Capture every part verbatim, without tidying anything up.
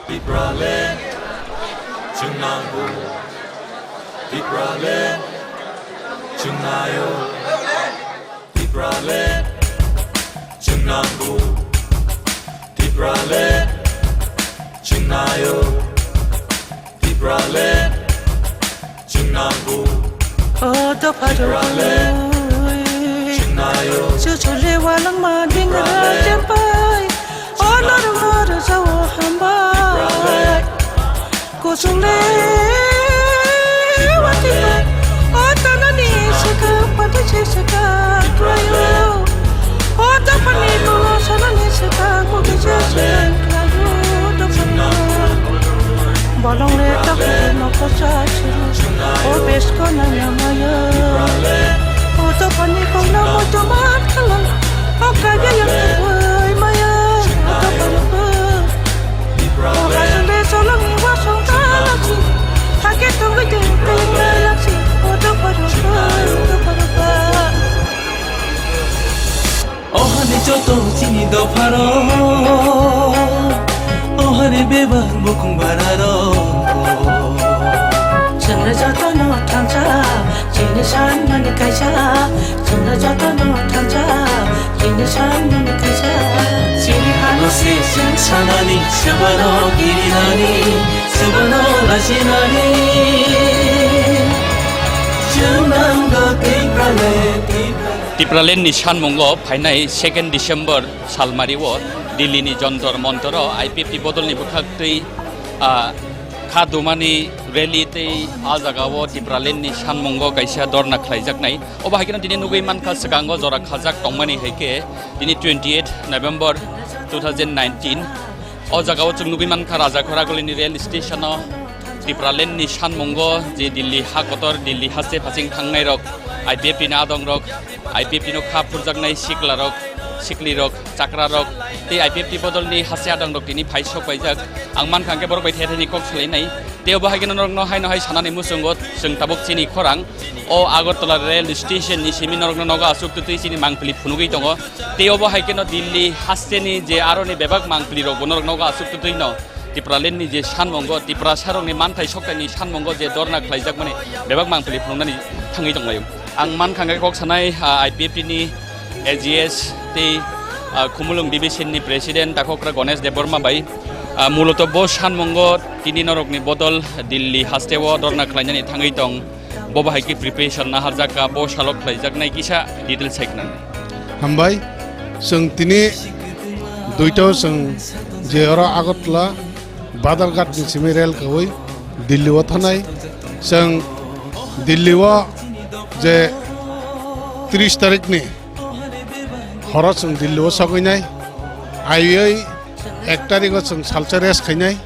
Tipraland, chwng nango. Tipraland, chwng naio. Tipraland, chwng nango. Tipraland, chwng naio. Tipraland, chwng nango. O dopha rok, chwng naio. Chuchule walangma dingra jempai. O norok no rwjao hambai. Kuchung le wati bai. O tanani saka pati se saka krayo. O dopha ni tolo sanani saka mugi se saka krayo. Dopha ni. Bolong le tak no kosa churu. O besko na nyamaya. O dopha ni kong na mo jomat kala. O kaya yang koi maya. O dopha ni koi. O hasung de solong ni wasung talachi. Hake tungui de tengalachi. O dopha ni koi, o dopha ni koi. Ohani joto chini dopharo, ohani bebak bukung bararo. Chwngno jotono thansa, chini sanmani kaisa. Chwngno jotono thansa, chini sanmani kaisa. Chini hano se chwng sanani, sebano girinani, sebano lachinani. Chwng nango Tipraland, Tipraland. Tipraland ni sanmungo phainai second December salmario Delhi ni Jantar Mantar o I P F T bodol ni bwkhak twi, ah, kha dumani rally tei ah jagao Tipraland ni sanmungo kaisa dorna khlaijaknai. Obo hai kheno tini nugui mankha swkango jora khajak tongmani hai khe tini twenty eight November two thousand nineteen. O jagao chwng nugui mankha Rajakhoraguli ni rail station o Tipraland ni sanmungo je Delhi ha kotor, Delhi haste phasing thangnai rok, I P F T ni adong rok, I P F T no kha phurjaknai sikla rok, sikli rok, chakra rok, tei I P F T bodol ni haste adong rok tini phai sok paijak. Ang mankha hwnkhe borok bai thai thai ni kok salainai. Tei obo hai kheno norok no hai no hai sanani muchungo chwng tabuk chini khorang o Agartala rail station ni simi norok no nogo aswk twi chini mangpili phunugui tongo. Tei obo hai kheno Delhi haste ni je aro ni bebak mangpili rok bo norok nogo aswk twi no Tipraland ni je sanmungo, Tiprasa rok ni manthai sokthai ni sanmungo je dorna khlaijak mani bebak mangpili phunuknani thangwi tonglaio. Ang mankha hwnkhe kok sanai, ah, I P F T ni A G S tei, ah, Khumulwng division ni president Takhokra Ganesh Debbarma bai, ah, muloto bo sanmungo tini norok ni bodol Delhi haste o dorna khlainani thangwi tong. Bo bahai khe preparation naharjak ka, bo salok khlaijaknai kisa detail sai khna. Hambai, chwng tini duita o chwng je oro Agartala Badharghat ni simi rel kawi Delhi o thanai. Chwng Delhi o je tris tarik ni horo chwng Delhi o sogwi nai. Aiwi ek tarikgo chwng salsa rest khainai,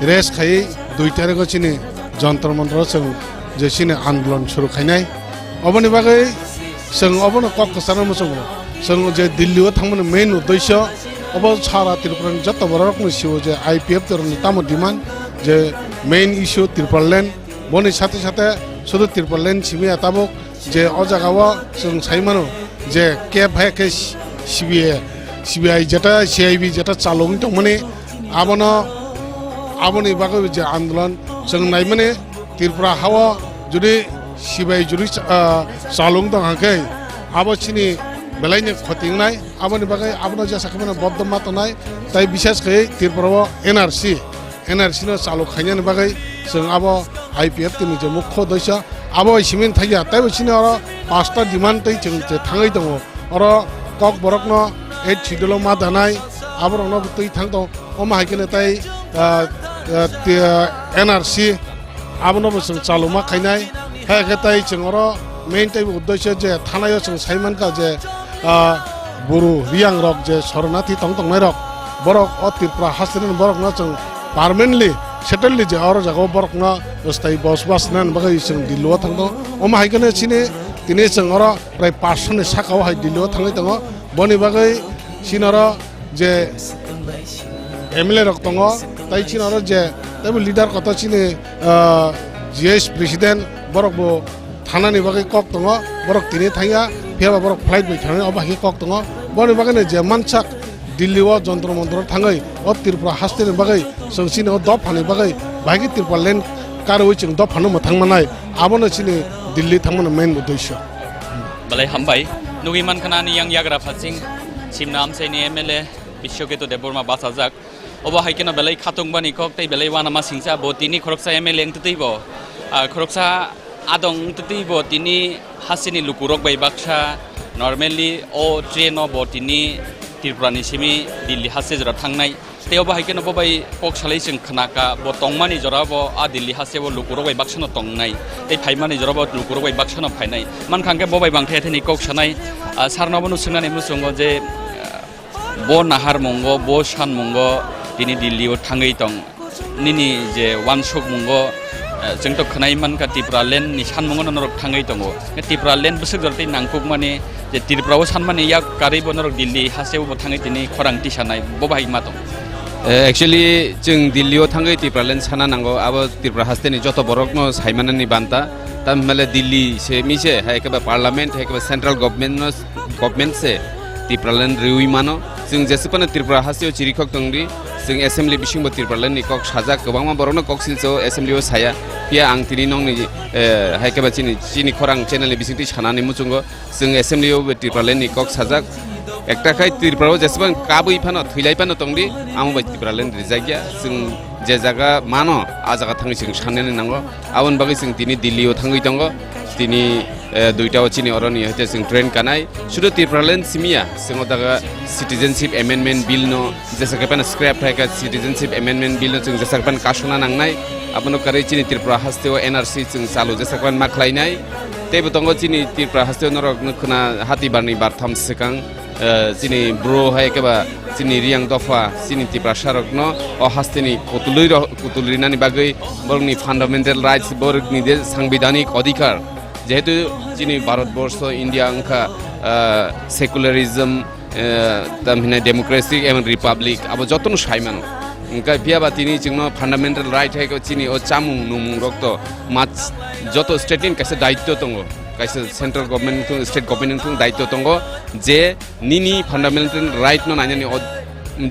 rest khaiwi dui tarikgo chini Jantar Mantar o chwng je chini andolon suru khainai. Oboni bagwi chwng obono kok kwcharo muchungo. Chwng je Delhi o thangmani main uddesyo obo sara Tripura ni joto borok rokno sio je I P F T rokni tamo demand je main issue Tipraland, boni sathe sathe sudu Tipraland simi ya tabuk je o jaga o chwng sai mano je kep hai khe C B I, C B I jeta, C I B jeta chalok wng tongmani, abono, aboni bagwi je andolon chwng naimani Tripura hao jodi C B I jodi cha-, ah, chalok wng tong hwnkhe abo chini belaini khoti wngnai, aboni bagwi abono jesa khe mano boddo ma tongnai, tai bishes khe Tripura o N R C, N R C no chalok khainani bagwi chwng abo I P F T ni je mukho doisa abo bai simi thangya, teibo chini oro pasta demand tei chwng je thangwi tongo. Oro kok borokno eight schedule o ma danai, aborokno bo twi thang tong, omo hai kheno tei, ah, ah, ti-, ah, N R C abono bo chwng chaluma khainai. Hai khe tei chwng oro main tei uddesyo je thanai o chwng sai mankha je, ah, buru riyang rok je sornathi tong tongnai rok, borok o Tripura hasteni borokno chwng permanently settle je oro jaga o borokno sthayi bosbas nani bagwi chwng Delhi o thang tongo. Omo hai kheno chini tini chwng oro prai paanch soni saka o hai Delhi o thangwi tongo. Boni bagwi chini oro je M L A rok tongo, tai chini oro je teibo leader kotor chini, ah, G S president borok bo thanani bagwi kok tongo, borok tini thangya, phiya ba borok flight bai thangwi obo hai khe kok tongo. Boni bagwino je mansak Delhi o Jantar Mantar o thangwi o Tripura haste ni bagwi chwng chini o dopha ni bagwi bahai khe Tripura land karwi chwng dopha no mwthang manai, abono chini Delhi thangmani main uddesho. Belai hambai. Nugwi mankha ani yang yagra phasing Simna Amchaini M L A Biswaketu Debbarma bachajak. Obo hai kheno belai khatungmani kok tei belai uanama singcha bo tini khoroksa M L A wngtwi bo, ah, khoroksa adong wngtwi bo tini hasteni lukurok bai baksa normally o train o bo tini Tripura ni simi Delhi haste jora thangnai. Tei obo hai kheno bo bai kok salai chwng khnakha bo tongmani jora bo a Delhi haste bo lukurok bai baksano tongnai. Tei phaimani jora bo lukurok bai baksano phainai. Mankha hwnkhe bo bai bangthe theni kok sanai, ah, sarno bono swngnani muchungo je, ah, Bo naharmungo, bo sanmungo tini Delhi o thangwi tong. Nini je uansukmungo, eh, chwng to khwnai mankha Tripura land ni sanmungo no norok thangwi tongo. Tripura land bwswk jora tei nangkukmani je Tripura o sanmani yak karwi bo norok Delhi haste o bo thangwi tini khorang tisanai bo bahai ma tong. Eh, actually, chwng Delhi o thangwi Tripura land sana nango, abo Tripura haste ni joto borok no saimanani banta. Tamhinmale Delhi se mi se, hai khe ba parliament, hai khe ba central government no government se Tipraland riui mano. Chwng jesukphano Tripura hasteo chirikhok tongdi, chwng assembly bisingo Tipraland ni kok sajak, kwbangma borokno kok silsao assembly o saya. Phiya ang tini nokni, eh, hai khe ba chini, chini khorang channel ni bisingtwi sanani muchungo, chwng assembly o Tipraland ni kok sajak. Ekta khai Tripura o jesukphang kabui phano, thwilai phano tongdi, amo bai Tipraland rijakya. Chwng je jaga mano, a jaga thangwi chwng sanani nango. Aboni bagwi chwng tini Delhi o thangwi tongo. Tini, eh, duita o chini oroni hoite chwng train kanai. Sudu Tipraland simiya, chwng o daga Citizenship Amendment Bill no jesa khe phano scrap khai kha, Citizenship Amendment Bill no chwng jesa khe phano kasuna nangnai. Abono karwi chini Tripura hasteo N R C chwng chalu jesa khe phano ma khlainai. Teibo tongo chini Tripura hasteo norok nukho na hati barni bartham swkang. Eh, chini bro hai khe ba chini Riyang dopha, chini Tiprasa rokno o hasteni kutulwi ro-, kutul rinani bagwi borokni fundamental rights, borokni je sangbidhanik odhikar, jehetu chini Bharat borsho, India wngkha, eh, secularism, eh, tamhinai democracy ebong republic, abo jotono saimano. Wngkha phiya ba tini chwngno fundamental right hai khe chini o chamung numung rok to mach-, joto state ni kaisa daityo tongo, kaisa central government wngthung, state government wngthung daityo tongo je nini fundamental right no nainani o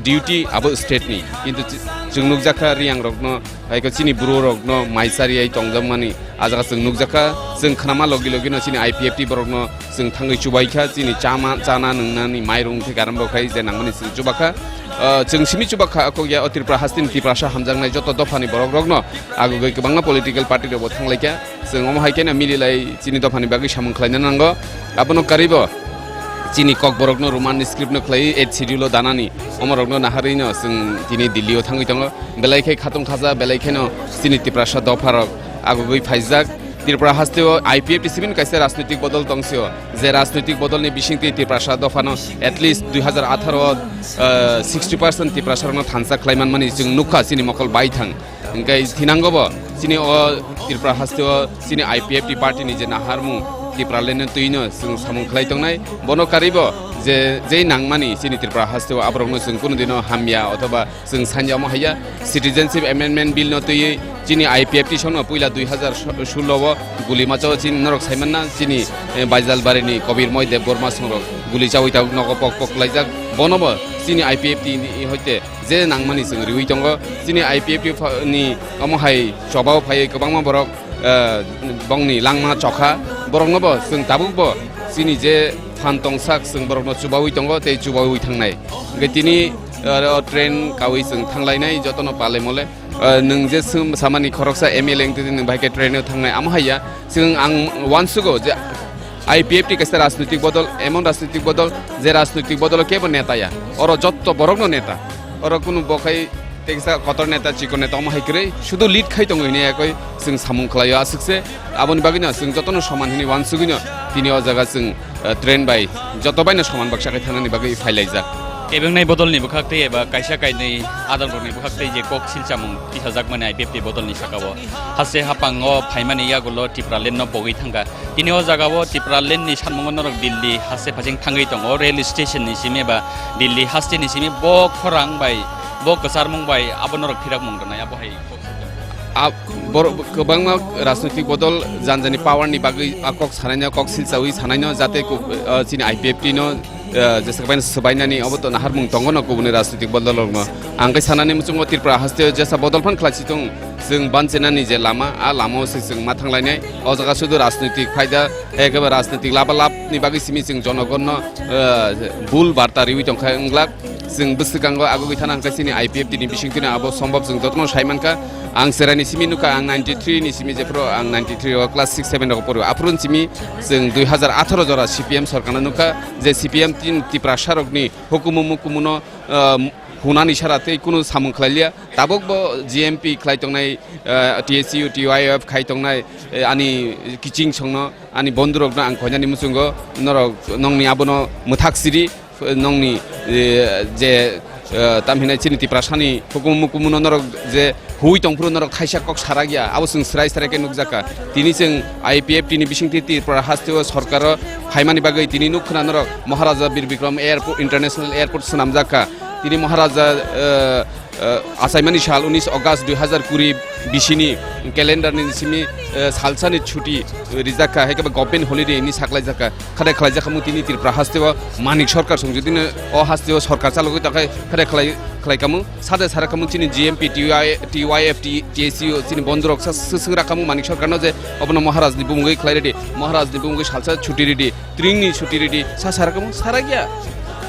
duty abo state ni. Kintu chi-, chwng nukjakha Riyang rokno, hai khe chini bru rokno mai chariai tongjakmani. A jaga chwng nukjakha, chwng khnama logi logi no chini I P F T borokno chwng thangwi chubaikha, chini chama, chana nwngnani mairung theke arombo khai je nangmani chwng chubakha. Ah, chwng simi chubakha, kok ya o Tripura hasteni Tiprasa hamjaknai joto dophani borok rokno agugwi kwbangma political party rokbo thanglaikha. Chwng omo hai kheno mililai chini dophani bagwi samung khlaina nango. Abono karwibo chini kokborokno Roman script no khlaiwi eighth schedule o danani omorokno naharwino chwng tini Delhi o thangwi tongo. Belai khe khatung khaja, belai kheno chini Tiprasa dopharok agugwi phaijak. Tripura hasteo I P F T simi kaisa rajnoitik bodol tongsio. Je rajnoitik bodolni bisingtwi Tiprasa dophano at least dui hazar atharo o, eh, sixty percent Tiprasarokno thansa khlai manmani chwng nukha chini mokol baithang. Hingkhe thinango bo chini o Tripura hasteo chini I P F T party ni je naharmung Tipraland no twino chwng samung khlai tongnai, bono karwibo je, je nangmani chini Tripura hasteo aborokno chwng kunu dino hamya othoba chwng sanya omo haiya. Citizenship Amendment Bill no twiwi chini I P F T songno puila dui hazar solo o guli macho chini norok saimanna chini, eh, Baijalbari ni Kobir Moi Debbarma songrok guli chawi tabuk nogo pok pok laijak, bono bo chini I P F T ni hoite je nangmani chwng riwi tongo. Chini I P F T pha-, ni omo hai chobao phaiwi kwbangma borok, eh, bongni langma chokha. Borokno bo chwng tabuk bo chini je phan tongsak chwng borokno chubawi tongo tei chubawi thangnai. Hingkhe tini, eh, o train kawi chwng thanglainai jotono pale mole. Eh, nwng je swng samani khoroksa M L A wngtwi nwng bai khe train o thangnai amo haiya. Chwng ang uansugo je I P F T kaisa rajnoitik bodol, emon rajnoitik bodol, je rajnoitik bodolo kebo neta ya. Oro jotto borokno neta. Oro kunu bo khai teksa kotor neta, chikon neta omo hai kwrwi, sudu lead khai tongo hini yakoi chwng samung khlaio aswkse. Aboni bagwino chwng jotono soman hini uansugwino tini o jaga chwng, eh, train bai joto baino soman baksa khai thangnani bagwi phailaijak. Kebengnairokni bwkhak tei eba kaisa kainwi adamrokni bwkhak tei je kok silchamung tisajakmani I P F T bodolni sakao haste haphango phaimani yagulo Tipralandno pogwi thangkha. Tini o jagao Tipralandni sanmungo norok Delhi haste phasing thangwi tongo, rail station ni simi eba Delhi haste ni simi bo khorang bai, bo kwcharmung bai abo norok phirakmung rwnai, abo hai kok saka. A, bor-, kwbangma rajnoitik bodol jani jani power ni bagwi a kok sanaino, kok silchawi sanaino, jate ku-, ah, chini I P F T no eh, jesa bai swbainani obo to naharmung tongo no kubuni rajnitik bodolrokno. Ang khe sanani muchungo Tripura hasteo jesa bodol phan khlai si thung, chwng banchenani je lama, a lamao se chwng ma thanglainai. O jaga sudu rajnitik phaida, ekeba rajnitik laba labni bagwi simi chwng jonogonno, eh, bul barta riwi tongkha wnglak. Chwng bwswkango agugwi thana hwnkhe chini I P F T ni bisingtwino abo sombab chwng jotono sai mankha. Ang cheraini simi nukha, ang ninety three ni simi jephuru ang ninety three o class six seven rok poro. Aphuru simi chwng dui hazar atharo jora C P M sorkarno nukha, je C P M tin Tiprasa rokni hukumu mukumuno, ah, hunani sara tei kunu samung khlailia. Tabuk bo G M P khlai tongnai, ah, T S U, T Y F khai tongnai, eh, ani kiching songno, ani bondurokno ang koinani muchungo norok nongni abono mwthak siri. Nongni, eh, je, eh, tam hinai chini Tiprasani hukumu mukumuno norok je hui tongphuru norok thaisa kok sarak ya, abo chwng srai srai khe nukjakha. Tini chwng I P F T ni bisingtwi Tripura hasteo sorkaro phaimani bagwi tini nuk khna norok Maharaja Bir Bikram Airport, International Airport swnamjakha. Tini Maharaja, eh, eh, achaimani sal unis August dui hazar kuri bisini calendar ni simi, eh, salsani chuti rijak kha, hai khe ba government holiday ni saklai jak kha. Khade khlai jak kha mung tini Tripura haste o Manik Sarkar song jodi no o haste o sarkar chalogwi ta khai khade khlai, khlai kamung sade sara kamung chini G M P, T Y, T Y F, T, T S U chini bondorok sa swswk ra kamung Manik Sarkar no je obono Maharaj ni bumungwi khlai redi, Maharaj ni bumungwi salsa chuti redi. Tringni chuti ridi, sa sarakamo sarakya.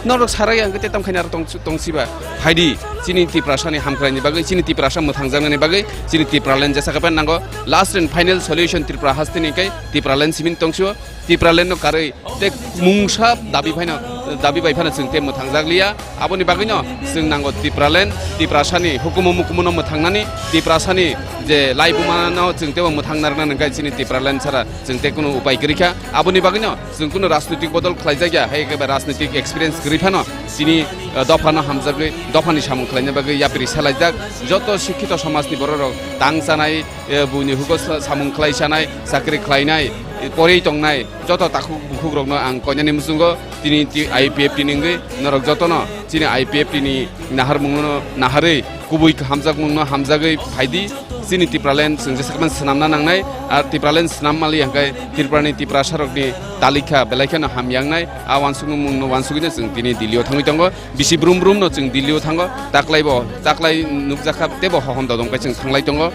Norok sarakya hwnkhe te tamo khaina aro tong, tongsiba. Phaidi, chini Tiprasani hamkraini bagwi, chini Tiprasa mwthangjaknani bagwi, chini Tipraland jesa khe nango. Last and final solution Tripura hasteni khe Tipraland simin tongsio. Tipraland no karwi te mungsa dabi phaino, dabi bai phano chwng te mwthangjak liya. Aboni bagwino chwng nango Tipraland, Tiprasani hukumu mukumuno mwthangnani, Tiprasani je laibumano chwng tebo mwthangna rwnani hwnkhe chini Tipraland sara chwng te kunu upai kwrwi kha. Aboni bagwino chwng kunu rajnitik bodol khlaijak ya, hai khe ba rajnitik experience kwrwi phano chini, eh, dophano hamjagwi, dophani samung khlaina bagwi yapri salaijak. Joto sikhito samajni bororok tang chanai, eh, buini hugo sa-, samung khlai chanai, chakri khlainai, eh, porwi tongnai, joto takhuk bukhukrokno ang koinani muchungo tini ti-, I P F T ni wngwi norok jotono chini I P F T ni naharmungno naharwi kubui hamjakmungno hamjagwi phaidi. Chini Tipraland chwng jesakma swnamna nangnai, ar Tipraland swnam mali hwnkhe Tripurani Tiprasarokni talikha belai kheno hamya wngnai. A uansukmungno uansugwino chwng tini Delhi o thangwi tongo. Bisi brum brum no chwng Delhi o thango, taklai bo, taklai nukjakha tebo hohon dodong khe chwng thanglai tongo.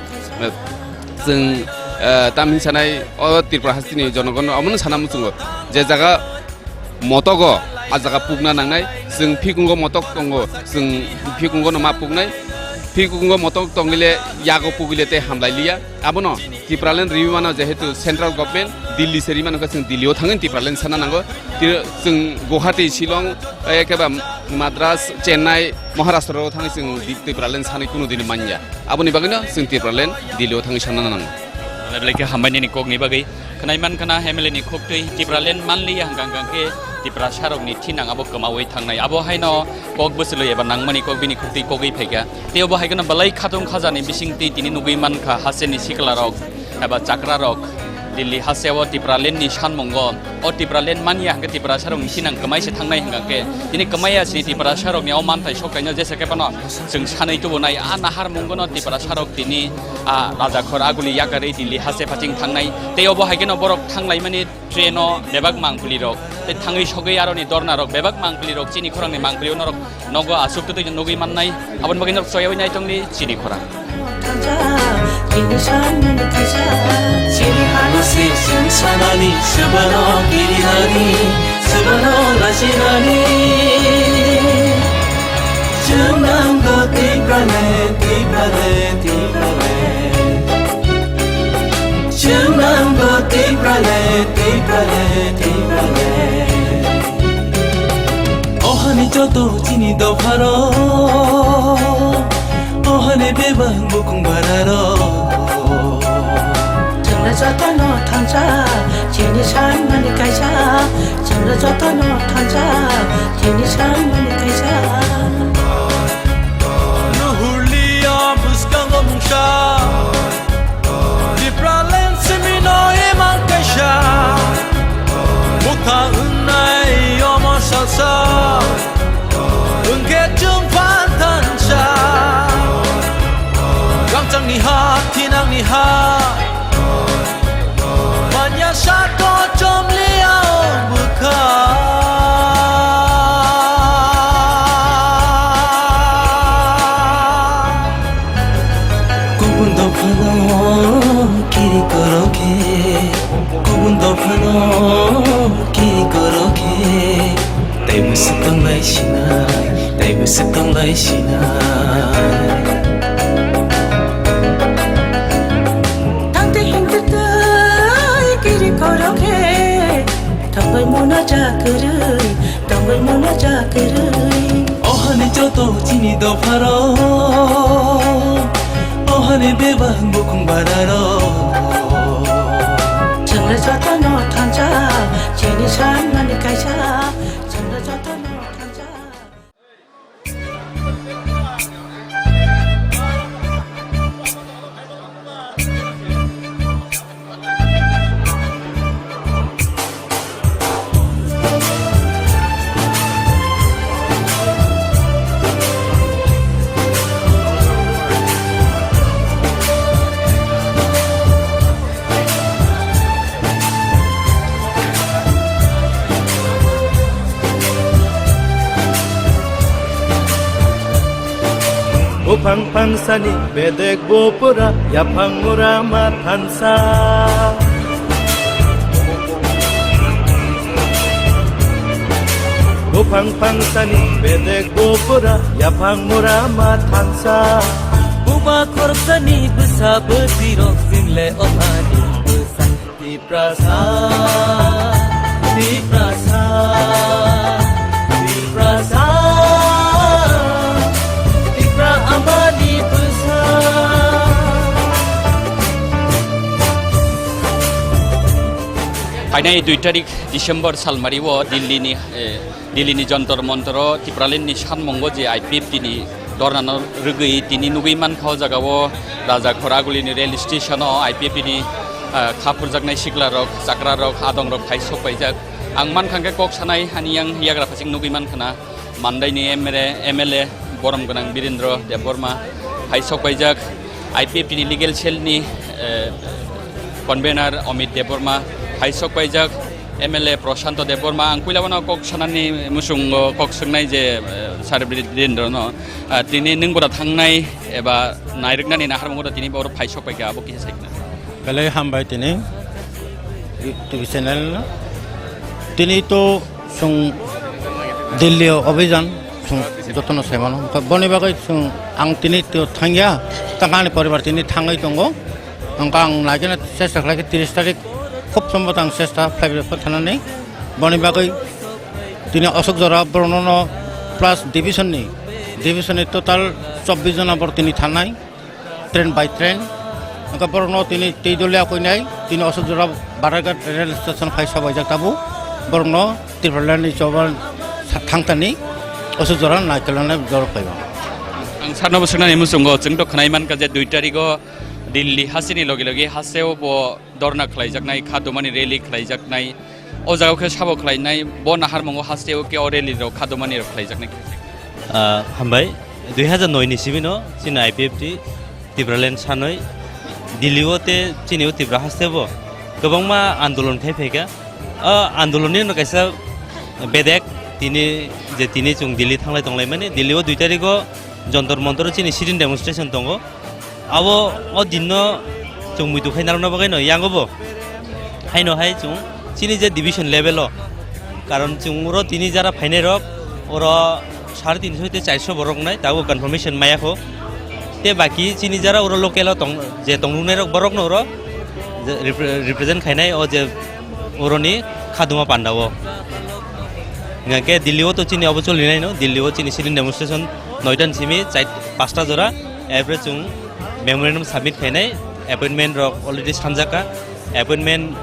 Chwng, eh, tamni sanai o Tripura hasteni jonogon no omono sana muchungo, je jaga motogo, a jaga pukna nangnai, chwng phikungo motok tongo, chwng phikungo no ma puknai, phikungo motok tongile yago pugile tei hamlai liya. Abono Tipraland riwi mano, jehetu central government Delhi se rimano khe chwng Delhi o thangwi Tipraland sana nango. Ti-, chwng Guwahati, Shillong, eh, khe ba Madras, Chennai, Maharashtra o thangwi chwng di-, Tipraland sanwi kunu dini manya. Aboni bagwino chwng Tipraland Delhi o thangwi sana nango. Belai khe hambai nini kokni bagwi. Khwnai man khna M L A ni khoktwi Tipraland manliya hwnkha hwnkha khe Tiprasarokni thinang abo kwmawi thangnai. Abo haino kok bwchwlwi eba nangmani kok bini khoktwi kogwi phaikha. Tei obo hai kheno belai khatung khajani bisingtwi tini nugwi mankha hasteni siklarok eba chakrarok Delhi hasteo Tipraland ni sanmungo. O Tipraland manya hwnkhe Tiprasarokni sinang kwmai se thangnai hwnkha khe tini kwmai ya sini Tiprasarokni o manthai sok kaino jesa khe phano chwng sanwi tubunai a naharmungono Tiprasarok tini a rajakhor aguli yakarwi Delhi haste phating thangnai. Tei obo hai kheno borok thanglaimani train o bebak mangpili rok tei thangwi sogwi aroni dorna rok bebak mangpili rok chini khorang ni mangpili o norok nogo aswk twi nugwi mannai. Aboni bagwi norok choyawi naitongdi chini khorang. Chini sanani, chini sanani, swbano kirinani, swbano lajinani. Chwng nanggo Tipraland, Tipraland, Tipraland. Chwng nanggo Tipraland, Tipraland, Tipraland. Ohani joto chini dopharo, ohani bebak bukung bararo. Chwngno jotono thansa, chini sanmani kaisa. Chwngno jotono thansa, chini sanmani kaisa. Nuhurliya bwskango mungsa. Tipraland simi no imang kaisa. Mukha wngnai omo salsa. Wngkhe chwng phan thansa. Rangchakni ha, thinangni ha. Manya sako chomliya o bwkha. Phano kiri korokhe, kubun dophano kiri korokhe, tei bwswk tonglai sinai, tei bwswk tonglai sinai. Tangte hingte tei kiri korokhe, tangbai mona chakwrwi, tangbai mona chakwrwi. Ohani joto chini dopharo, ohani bebak bukung bararo. Chwngno jotono thansa, chini sanmani kaisa, chwngno jotono thansa. Buphang phangsani bedek bo pura, yaphang mura ma thansa. Buphang phangsani bedek bo pura, yaphang mura ma thansa. Buma khorsani bwsa bwsirok single omani bwsa. Tiprasa, Tiprasa, Tiprasa, Tipra amani bwsa. Phainai dui tarik December salmari o Delhi ni, eh, Delhi ni Jantar Mantar o Tipraland ni sanmungo je I P F T ni dorna no rwgwi tini nugwi mankha o jaga o Raja Khoraguli ni rail station o I P F T ni, ah, kha phurjaknai sikla rok, chakra rok, adong rok phai sok paijak. Ang mankha khe kok sanai hani yang yagra phasing nugwi mankha na Mandai ni M L A, M L A borom gwnang Birendra Debbarma phai sok paijak. I P F T ni legal cell ni, eh, convener Amit Debbarma phai sok paijak. M L A Prashanto Debbarma, ang puila bono kok sanani muchungo kok swngnai je, eh, Sir Birendra no, ah, tini nwng bora thangnai eba nairwknani naharmungo tini bo oro phai sok paikha, abo kisa saikna. Belai hambai tini, T V channel no. Tini to chwng Delhi o obhijan chwng jotono saimano. Boni bagwi chwng ang tini to thangya, tangkha ani poribar tini thangwi tongo. Hwnkha ang naikhe chesta khlaikhe tris tarik khub somboto ang chesta phlaibai phathanani. Boni bagwi tini aswk jora borokno plus division ni, division ni total chobbish jona borok tini thanai, train by train. Hwnkha borokno tini tei dolia koinai, tini aswk jora Badaghat rail station phai sabaijak tabuk. Borokno Tipraland ni choba thangtani aswk jora naikolnai jora phaiba. Ang sarno bo swngnani muchungo, chwng to khwnai mankha je dui tarigo Delhi hasteni logi logi hasteo bo dorna khlaijaknai, kha dumani rally khlaijaknai, o jaga khe sabo khlainai, bo naharmungo hasteo khe o rally rok kha dumani rok khlaijaknai. Ah, hambai, dui hazar noi ni simi no chini I P F T Tipraland sanoi Delhi o te chini o Tipra haste bo kwbangma andolon khai phaikha. O andolon ni no kaisa bedek tini je tini chwng Delhi thanglai tonglaimani, Delhi o dui tarigo Jantar Mantar o chini sit-in demonstration tongo. Abo o din no chwng muitu khai narwkna bagwi no yango bo. Haino hai chwng chini je division level o, karon chwng oro tini jara phainai rok oro sare tinsho tei charso borok wngnai, tabuk confirmation maya kho. Tei baki chini jara oro local o tong, je tongnai rok borok no oro je repre-, represent khainai o je oroni khaduma panda o. Hingkhe Delhi o to chini obo choli nai no, Delhi o chini sit-in demonstration noita ni simi char, pasta jora, erpore chwng memorandum submit khainai, appointment rok already sanjak kha, appointment,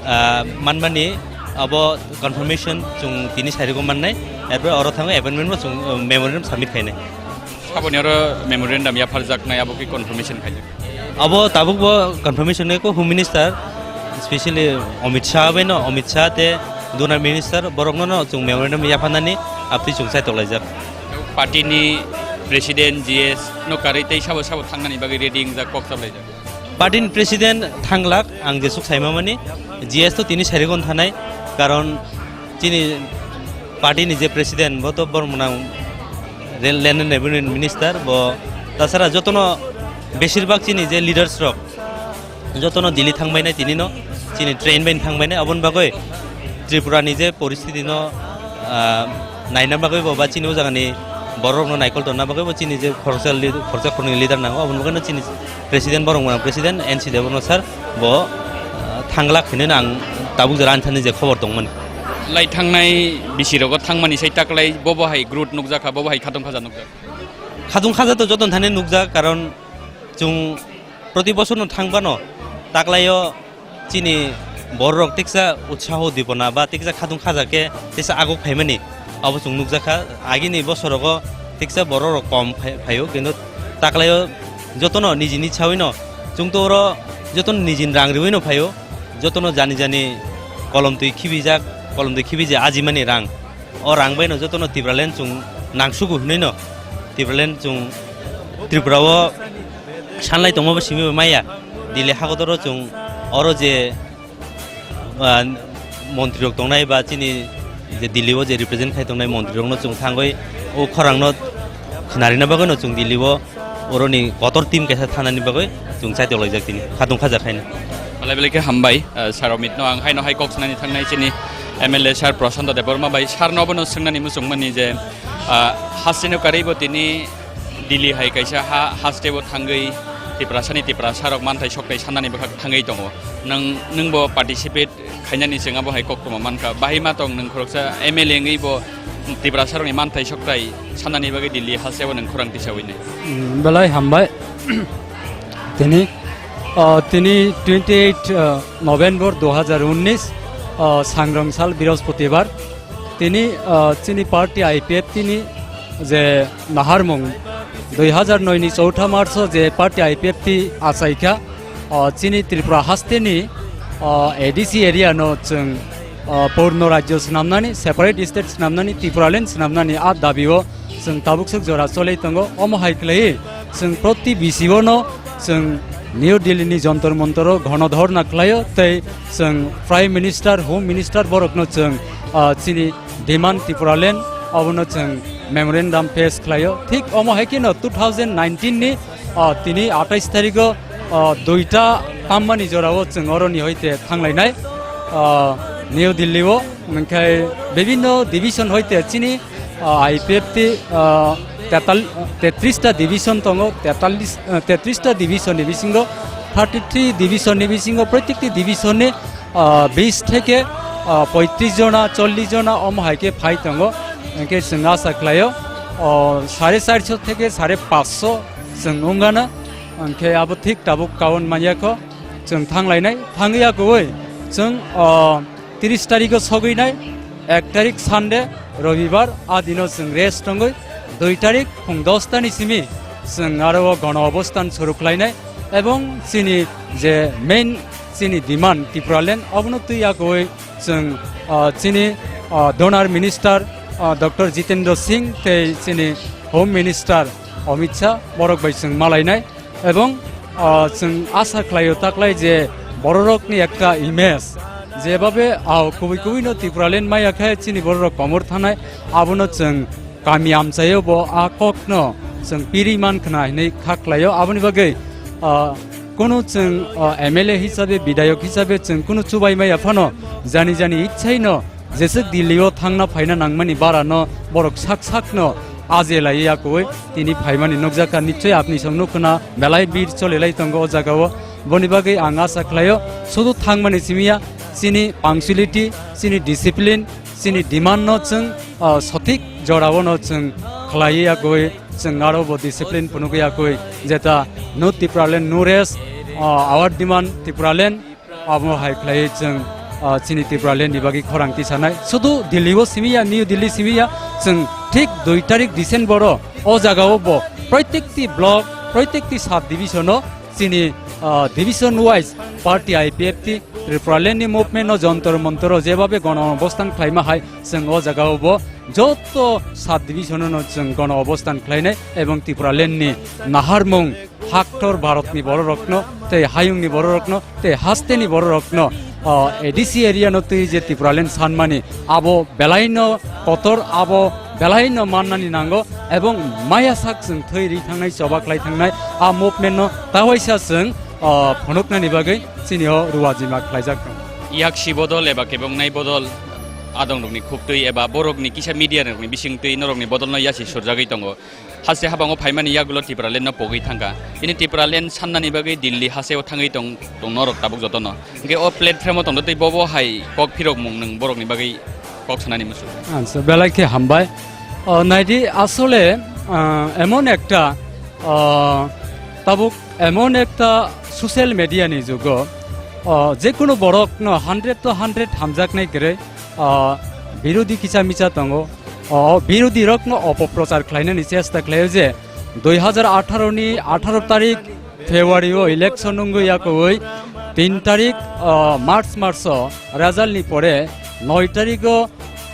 ah, manmani abo confirmation chwng tini sarigo mannai, erpore oro thango appointment bo chwng, ah, memorandum submit khainai. Saboni oro memorandum yapharjaknai abo khe confirmation khaijak. Abo tabuk bo confirmation nai ko Home Minister, specially Amit Shah bai no, Amit Shah te Duna Minister borok no no chwng memorandum yapharnani aptwi chwng chai toklaijak. Party ni president G S no karwi tei sabo sabo thangnani bagwi ready wngjak kok chablaijak. Party ni president thanglak ang jesuk saima mani G S to tini sarigon thanai karon chini party ni je president bo to bormwnang Land and Revenue Minister bo tasara jotono Beshirbak chini je leaders rok jotono Delhi thangbainai tinino, chini train bai thangbainai, aboni bagwi Tripura ni je poristiti no, ah, naina bagwi bo ba chini o jaga ni borok rok no naikol tonna bagwi bo chini je khoroksa lead-, khoroksa khoroknwi leader nango, aboni bagwi no chini president borok mano president N C Debbarma sir bo, ah, thanglak hinwi no ang tabuk jora ani thani je khobor tongmani. Lai thangnai bisi rogo thangmani sai taklai bobo hai growth nukjakha, bobo hai khatung khaja nukjakha. Khatung khaja to joton thani nukjak, karon chwng proti bosor no thang phano taklaio chini borok rok tiksa utsaho dibona ba tiksa khatung khaja khe tiksa aguk phaimani abo chwng nukjakha. Agini bosorogo tiksa borok rok kom phai-, phaio, kintu taklaio jotono nijini sawino chwng to oro jotono nijini rang riwino phaio, jotono jani jani kolom twi khibijak, kolom twi khibiji ajimani rang. O rang bai no jotono Tipraland chwng nangsugo hinwi no Tipraland chwng Tripura o sanlai tongma bo simi bai maya. Delhi hagodoro chwng oro je, ah, montri rok tongnai ba chini je Delhi o je represent khai tongnai montri rok no chwng thangwi o khorang no khwnarina bagwi no chwng Delhi o oroni kotor team kaisa thanani bagwi chwng chaitokjak tini khatung khaja khaina. Belai belai khe hambai, ah, Sir Amit no ang haino hai kok sanani thangnai chini M L A Sir Prashanto Debbarma bai. Sir no bono swngnani muchungmani je, ah, hasteno karwi bo tini Delhi hai kaisa ha, hasteo thangwi Tiprasani Tiprasa rok manthai sokthai sanani bwkhak thangwi tongo. Nwng, nwng bo participate khainani chwng abo hai koktwma mankha. Bahai ma tong nwng khoroksa M L A wngwi bo Tiprasa rokni manthai sokthai sanani bagwi Delhi hasteo nwng khorang tisawi nai. Mm, belai hambai. Tini, ah, tini twenty eight, ah, November dui hajar unnish, ah, Sangrong sal Brihosputibar. Tini, ah, chini party I P F T ni je naharmung dui hajar noi ni chowtha March o je party I P F T achaikha, ah, chini Tripura haste ni, ah, A D C area no chwng, ah, purno rajyo swnamnani, separate state swnamnani, Tipraland swnamnani a dabi o chwng tabukswk jora cholwi tongo. Omo hai khlaiwi chwng proti bisi o no chwng New Delhi ni Jantar Mantar o ghono dhorna khlaio tei chwng Prime Minister, Home Minister borok no chwng, ah, chini demand Tipraland abono chwng memorandum pass khlaio. Thik omo hai kheno two thousand nineteen ni, ah, tini atais tarikh o, ah, duita tammani jora o chwng oroni hoite thanglainai, ah, New Delhi o. Hwnkhe bibinno division hoite chini, ah, I P F T, ah, tetal-, tetris ta division tongo, tetallis, ah, tetris ta division ni bisingo, thirty three division ni bisingo, protekti division ni, ah, bis theke, ah, poitris jona, chollis jona omo hai khe phai tongo. Hwnkhe chwng asa khlaio, oh, sare charso theke sare pansho chwng wngana. Hwnkhe abo thik tabuk kaun manya kho, chwng thanglainai, thangwi ya kwbwi chwng, oh, tris tarikh o sogwi nai, ek tarikh Sunday, Robibar, a dino chwng rest tongwi, dui tarikh phung dos ta ni simi chwng aro o gono obostan suru khlainai, ebong chini je main chini demand Tipraland obono twi ya kwbwi chwng, ah, chini, ah, donor minister, ah, Doctor Jitendra Singh tei chini Home Minister Amit Shah borok bai chwng malainai. Ebong, ah, chwng asa khlaio taklai je bororokni ekta image, jebabe, ah, kubui kubui no Tipraland maya khe chini bororok komor thanai, abono chwng kami amchaio bo a kokno chwng piri man khna hinwi kha khlaio. Aboni bagwi, ah, kunu chwng, ah, M L A hisabe, bidayok hisabe chwng kunu chubai maya phano jani jani ichhaino jeswk Delhi o thangna phaina nangmani bara no borok sak sak no aje lai ya kwbwi tini phaimani nukjakha. Nichoi apni song nukna belai bir chole lai tongo o jaga o. Boni bagwi ang asa khlaio, sudu thangmani simi ya, chini punctuality, chini discipline, chini demand no chwng, ah, sothik jora o no chwng khlai ya kwbwi chwng aro bo discipline phunuk ya kwbwi jeta no Tipraland no rest, ah, our demand Tipraland. Abo hai khlaiwi chwng, ah, chini Tipraland ni bagwi khorang tisanai. Sudu Delhi o simi ya, New Delhi simi ya, chwng thik dui tarik December o, o jaga o bo proitekti block, proitekti sub division o chini, ah, division wise party I P F T Tipraland ni movement no Jantar Mantar o jebabe gono obostan khlaima hai, chwng o jaga o bo joto sub division o no chwng gono obostan khlainai ebong Tipraland ni naharmung haktor Bharatni bororokno, tei hayungni bororokno, tei hasteni bororokno, o, A D C area no twi je Tipraland sanmani, abo belaino kotor, abo belai no mannani nango, ebong maya sak chwng thwi ri thangnai, choba khlai thangnai, a movement no tawaisa chwng, ah, phunuknani bagwi chini o ruajima khlaijak tongo. Yaksi bodol eba kebongnai bodol adongrokni khuktwi eba borokni kisa media rokni bisingtwi norokni bodolno yasi surjagwi tongo. Haste habango phaimani yagulo Tipraland no pogwi thangkha. Tini Tipraland sannani bagwi Delhi hasteo thangwi tong, tong norok tabuk jotono. Hwnkhe o platform o tongtwi bobo hai kok phirokmung nwng borokni bagwi kok sanani muchung. Acha, belai khe hambai. O, naidi asole, ah, emon ekta, ah, tabuk emon ekta social media ni jugo, ah, je kono borok no hundred to hundred hamjaknai kwrwi, ah, birodhi kisa misa tongo. O birodhi rok no opoprochar khlainani chesta khlaio je dui hajar atharo ni atharo tarik February o election wngwi yakwi tin tarik, ah, March maso result ni pore noi tarik o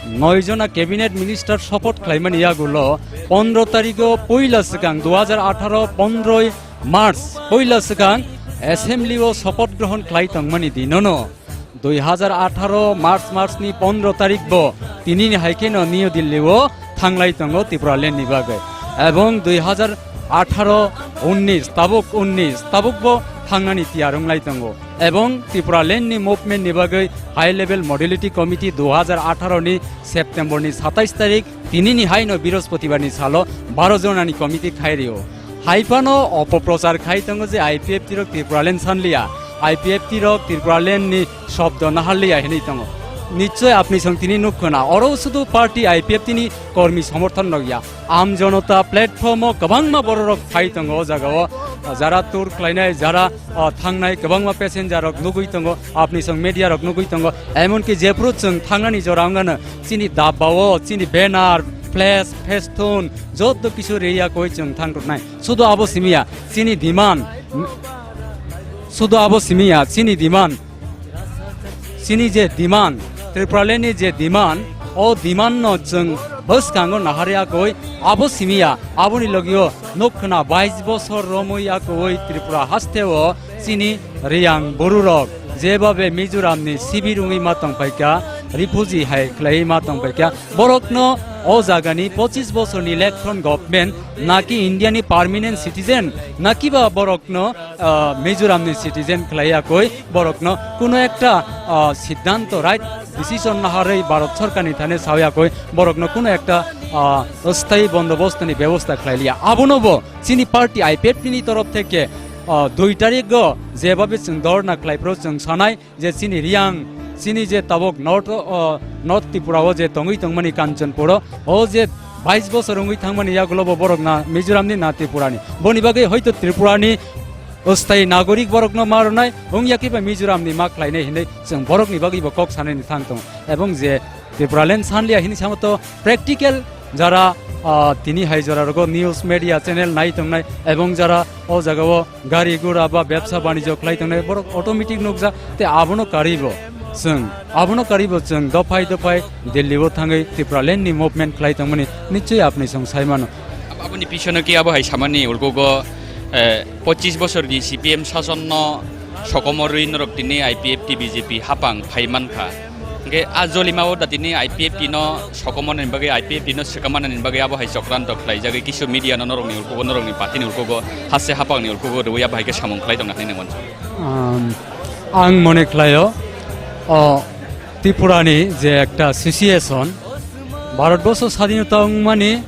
noi jona cabinet minister sopoth khlaimani yagulo pondro tarik o puila swkang dui hajar atharo pondroi March puila swkang assembly o sopoth grohon khlai tongmani dinono dui hajar atharo March, March ni pondro tarik bo tinini hai kheno New Delhi o thanglai tongo Tipraland ni bagwi. Ebong dui hajar atharo unnis, tabuk unnis, tabuk bo thangnani tiyar wnglai tongo. Ebong Tipraland ni movement ni bagwi High Level Modality Committee dui hajar atharo ni September ni satais tarik tinini hai no Birospotibar ni salo baro jonani committee khai rio. Hai phano opoprochar khai tongo je I P F T rok Tipraland sanliya, I P F T rok Tipraland ni shobdo naharliya hinwi tongo. Nichoi apni song tini nuk khna, oro sudu party I P F T ni kormi somorthon rok ya. Am Janata platform o kwbangma bororok phai tongo o jagao, jara tour khlainai, jara, ah, thangnai kwbangma passenger rok nugui tongo, apni song media rok nugui tongo, emonki jephru chwng thangnani jora wngano chini dabbao, chini banner, flash, festoon, joto kisu reya koi chwng thang rwnai. Sudu abo simiya, chini demand, sudu abo simiya, chini demand, chini je demand, Tipraland ni je demand, o demand no chwng bwskango naharya koi, abo simiya, aboni logio nuk khna bais bosor romwi yakoi Tripura hasteo chini Riyang bororok jebabe Mizoram ni sibir wngwi ma tongpaikha, refugee hai khlaiwi ma tongpaikha, borokno o jagani pochis bosorni election government naki India ni permanent citizen nakiba borokno, ah, Mizoram ni citizen khlaiya koi borokno kuno ekta, ah, siddhanto, right decision naharwi Bharat Sarkar ni thani saoya koi borokno kuno ekta, ah, sthayi bondobostoni bebosta khlailiya. Abono bo chini party I P F T ni torof theke, ah, dui tarik o jebabe chwng dhorna khlaiphuru chwng sanai, je chini Riyang, chini je tabok North, o, North Tripura o je tongwi tongmani Kanchanpur o, o je bais bosor wngwi thangmani yagulo bo borok na Mizoram ni na Tripura ni. Boni bagwi hoito Tripura ni sthayi nagorik borok no ma rwnai, wngya khe ba Mizoram ni ma khlainai hinwi chwng borok ni bagwi bo kok sanani thang tongo. Ebong je Tipraland sanliya hinwi samo to practical jara, ah, tini hai jora rogo news media channel nai tongnai ebong jara o jagao gari gura ba bebsa banijyo khlai tongnai borok automatic nukjak, te abono karibo chwng, abono karibo chwng dophai dophai Delhi o thangwi Tipraland ni movement khlai tongmani nichoi apni chwng sai mano. Ab-, aboni pisono ki abo hai samani ulkugo, eh, pochis bosorni C P M sasonno sokomorwi norok tini I P F T B J P hapang phai mankha. Hingke a jolima o da tini I P F T no sokomornani bagwi, I P F T no swkamani bagwi abo hai chokranto khlaijagwi kisu media no norokni ulkugo, norokni party ni ulkugo, haste hapang ni ulkugo rwui abo hai khe samung khlai tongna hinwi nang wansu. Um, ang mone khlaio, o, Tripura ni je ekta situation, Bharat borso sadhinota wngmani,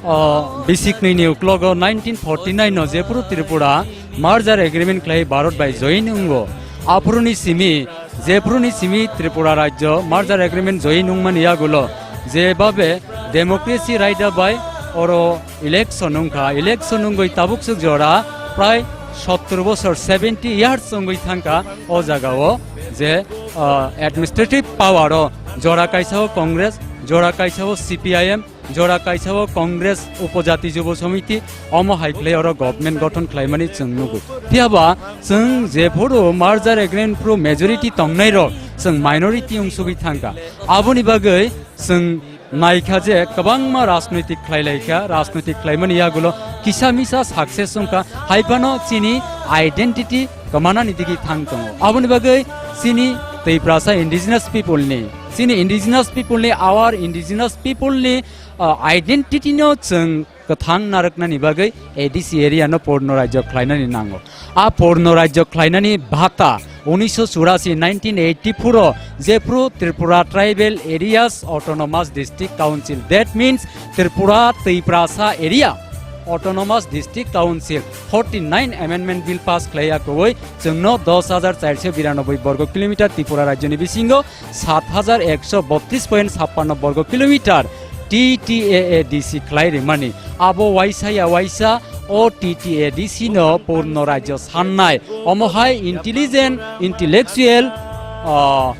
o, bisik nini uklogo nineteen forty nine no jephuru Tripura merger agreement khlai Bharat bai join wngo, aphuru ni simi jephuru ni simi Tripura rajyo merger agreement join wngmani yagulo jebabe democracy raida bai oro election wngkha, election wngwi tabuksuk jora prai sottor bosor, seventy years wngwi thangkha o jagao je, ah, administrative power o jora kaisa o Congress, jora kaisa o C P I M, jora kaisa o Congress Upojati Jubo Samiti, omo hai khlai oro government gothon khlaimani chwng nugo. Phiyaba chwng jephuru merger agreement phuru majority tongnai rok chwng minority wngsugwi thangkha. Aboni bagwi chwng naikha je kwbangma rajnoitik khlai laikha, rajnoitik khlaimani yagulo kisa misa success wngkha, haiphano chini identity kwmanani digi thang tongo. Aboni bagwi chini Tiprasa indigenous people ni, chini indigenous people ni, our indigenous people ni ah, identity no chwng kwthang narwknani bagwi A D C area no purno rajyo khlainani nango. A purno rajyo khlainani bhata unisho churasi, nineteen eighty-four o jephru Tripura Tribal Areas Autonomous District Council, that means Tripura Tiprasa Area Autonomous District Council forty-nine Amendment Bill pass khlaiya kwbwi chwngno dos hajar charso biranoboi borgo kilometer Tripura rajyoni bisingo sat hajar ekso botris point sappanno borgo kilometer T T A A D C khlai rimani. Abo waisa ya waisa o T T A D C no purno rajyo sannai. Omo hai intelligent, intellectual, ah,